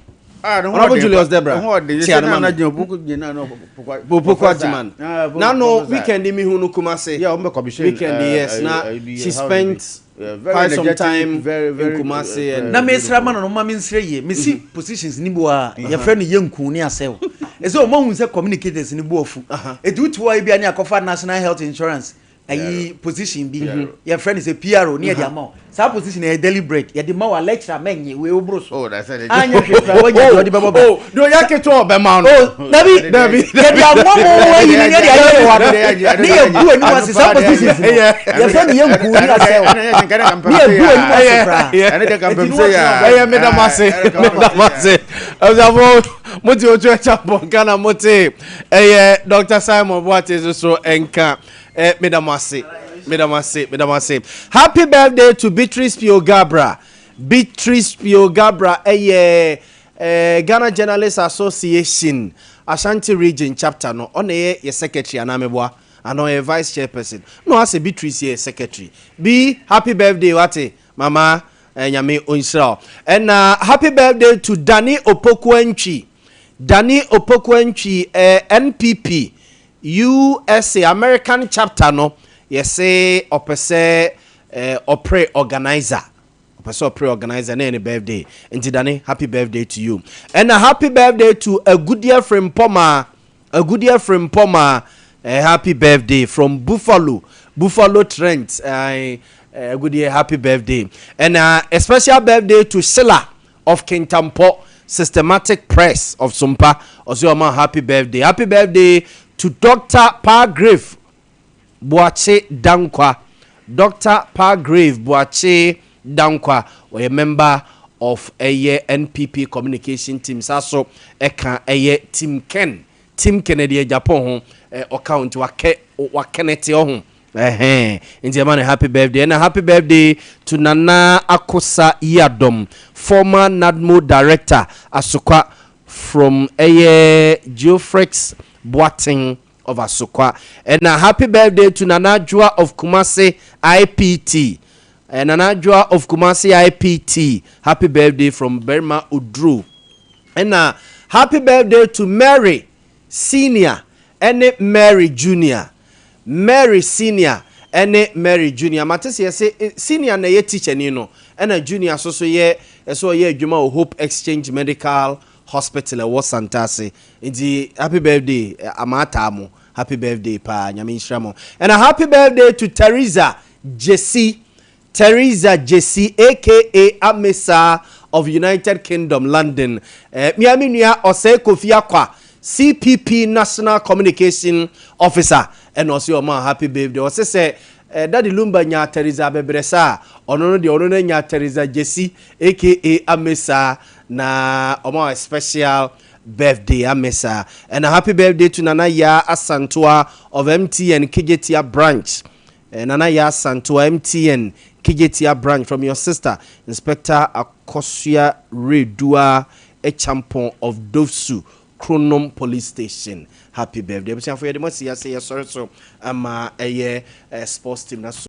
Ah, ne ho Honorable ɔden Julius pa. Debra Ne ho ɔden. tia Sɛ no na ma na me. gyina Opoku gyina na Opoku Professor. Agyman. Ah, Na no Professor. weekend mi hu no Kumasi. Yeah, ɔmo bɛ commission. Weekend yes na she spent quite some time in Kumasi and Na mesra ma no no ma mensrɛ yie mesi positions ni bi wɔ a yɛfrɛ no yɛnku ne asɛw ɛsɛ ɔma hu sɛ communicators ni bu afu ɛti wotu hɔ yi bia ne akɔfa National Health Insurance ayi position bi yɛfrɛ no sɛ PRO ne yɛde ama wo saa position yɛ deliberate yɛde ma wo a lecturer mɛnyɛ wei woboro so Oh, that's it. anyɛ hwee koraa woanya deɛ ɔde bɛbɔ bra. Oh, deɛ ɔyɛ ketewa ɔbɛma no. Oh, dabi Dabi. Yɛde ama mo ayi no ne yɛde ayɛ wɔ ano ne yɛgu anim ase saa positions no yɛfrɛ no yɛnku ne asɛw ne yɛgu anim ase koraa. Ɛne Ɛti ne wɔtena Ɛyɛ medamase medamase abusuafo mote otu ɛkya bɔnka na mote ɛyɛ Dr Simon Boate nso so ɛnka ɛ medamase medamase medamase. Happy birthday to Beatrice Pio Gabra. Beatrice Pio Gabra ɛyɛ Ghana Journalists Association Ashanti Region chapter no ɔna ɛyɛ yɛ secretary anaa meboa anaa ɔyɛ vice chairperson na ɔasɛ Beatrice yɛ secretary bi. Happy birthday wate mama Nyame ɔnhyira wo. Ɛna happy birthday to Danny Opoku Antwi. Danny Opoku Antwi NPP USA American chapter no yɛse ɔpɛ sɛ ɔpre organizer ɔpɛ sɛ ɔpre organizer na ɛyɛ ne birthday nti Danny, happy birthday to you. Ɛna happy birthday to Agudeɛ Frimpɔmaa. Agudeɛ Frimpɔmaa happy birthday from Buffalo, Buffalo Trent eh, Agudeɛ happy birthday. Ɛna a special birthday to Sheila of Kintampo Systematic Press of Sumpa ɔsɛ ɔma happy birthday. Happy birthday to Dr. Pargrave Boakye Dankwa. Dr. Pargrave Boakye Dankwa ɔyɛ member of ɛyɛ NPP communication team saa so ɛka ɛyɛ Team Ken, Team Kennedy Agyapong ho ɔka ho nti wakɛ wakɛnɛte ɔho ɛhɛn nti ɛma no happy birthday. Ɛna happy birthday to Nana Akosa Yiadom, former NADMO director Asokwa from ɛyɛ Geofrex Boateng of Asokwa. Ɛna happy birthday to Nana Adwoa of Kumasi IPT Nana Adwoa of Kumasi IPT happy birthday from Berma Oduro. Ɛna happy birthday to Mary Senior ɛne Mary Junior. Mary Senior ɛne Mary Junior mate sɛ yɛsɛ Senior na ɛyɛ teacher ni no ɛna Junior so so yɛ ɛsɛ ɔyɛ adwuma wɔ Hope Exchange Medical Hospital ɛwɔ Santase nti happy birthday amaataa mo happy birthday paa Nyame nhyira mo. Ɛna happy birthday to Teresa Jesse. Teresa Jesse aka Amesa of United Kingdom London mia me nua Osei Kofi Akwa CPP National Communication Officer ɛna ɔse ɔma happy birthday ɔse sɛ Daddy Lumba nya Teresa abɛbrɛsɛ a ɔno no deɛ ɔno no anya Teresa Jesse aka Amesa na ɔma a special birthday Amesa. Ɛna happy birthday to Nana Yaa Asantoa of MTN Kejetia branch Nana Yaa Asantoa MTN Kejetia branch from your sister Inspector Akosua Redua Echampon of Dovsu Kronom Police Station. Happy birthday abusuafo yɛde mo asi ase yɛsɔre so ama ɛyɛ sports team na so.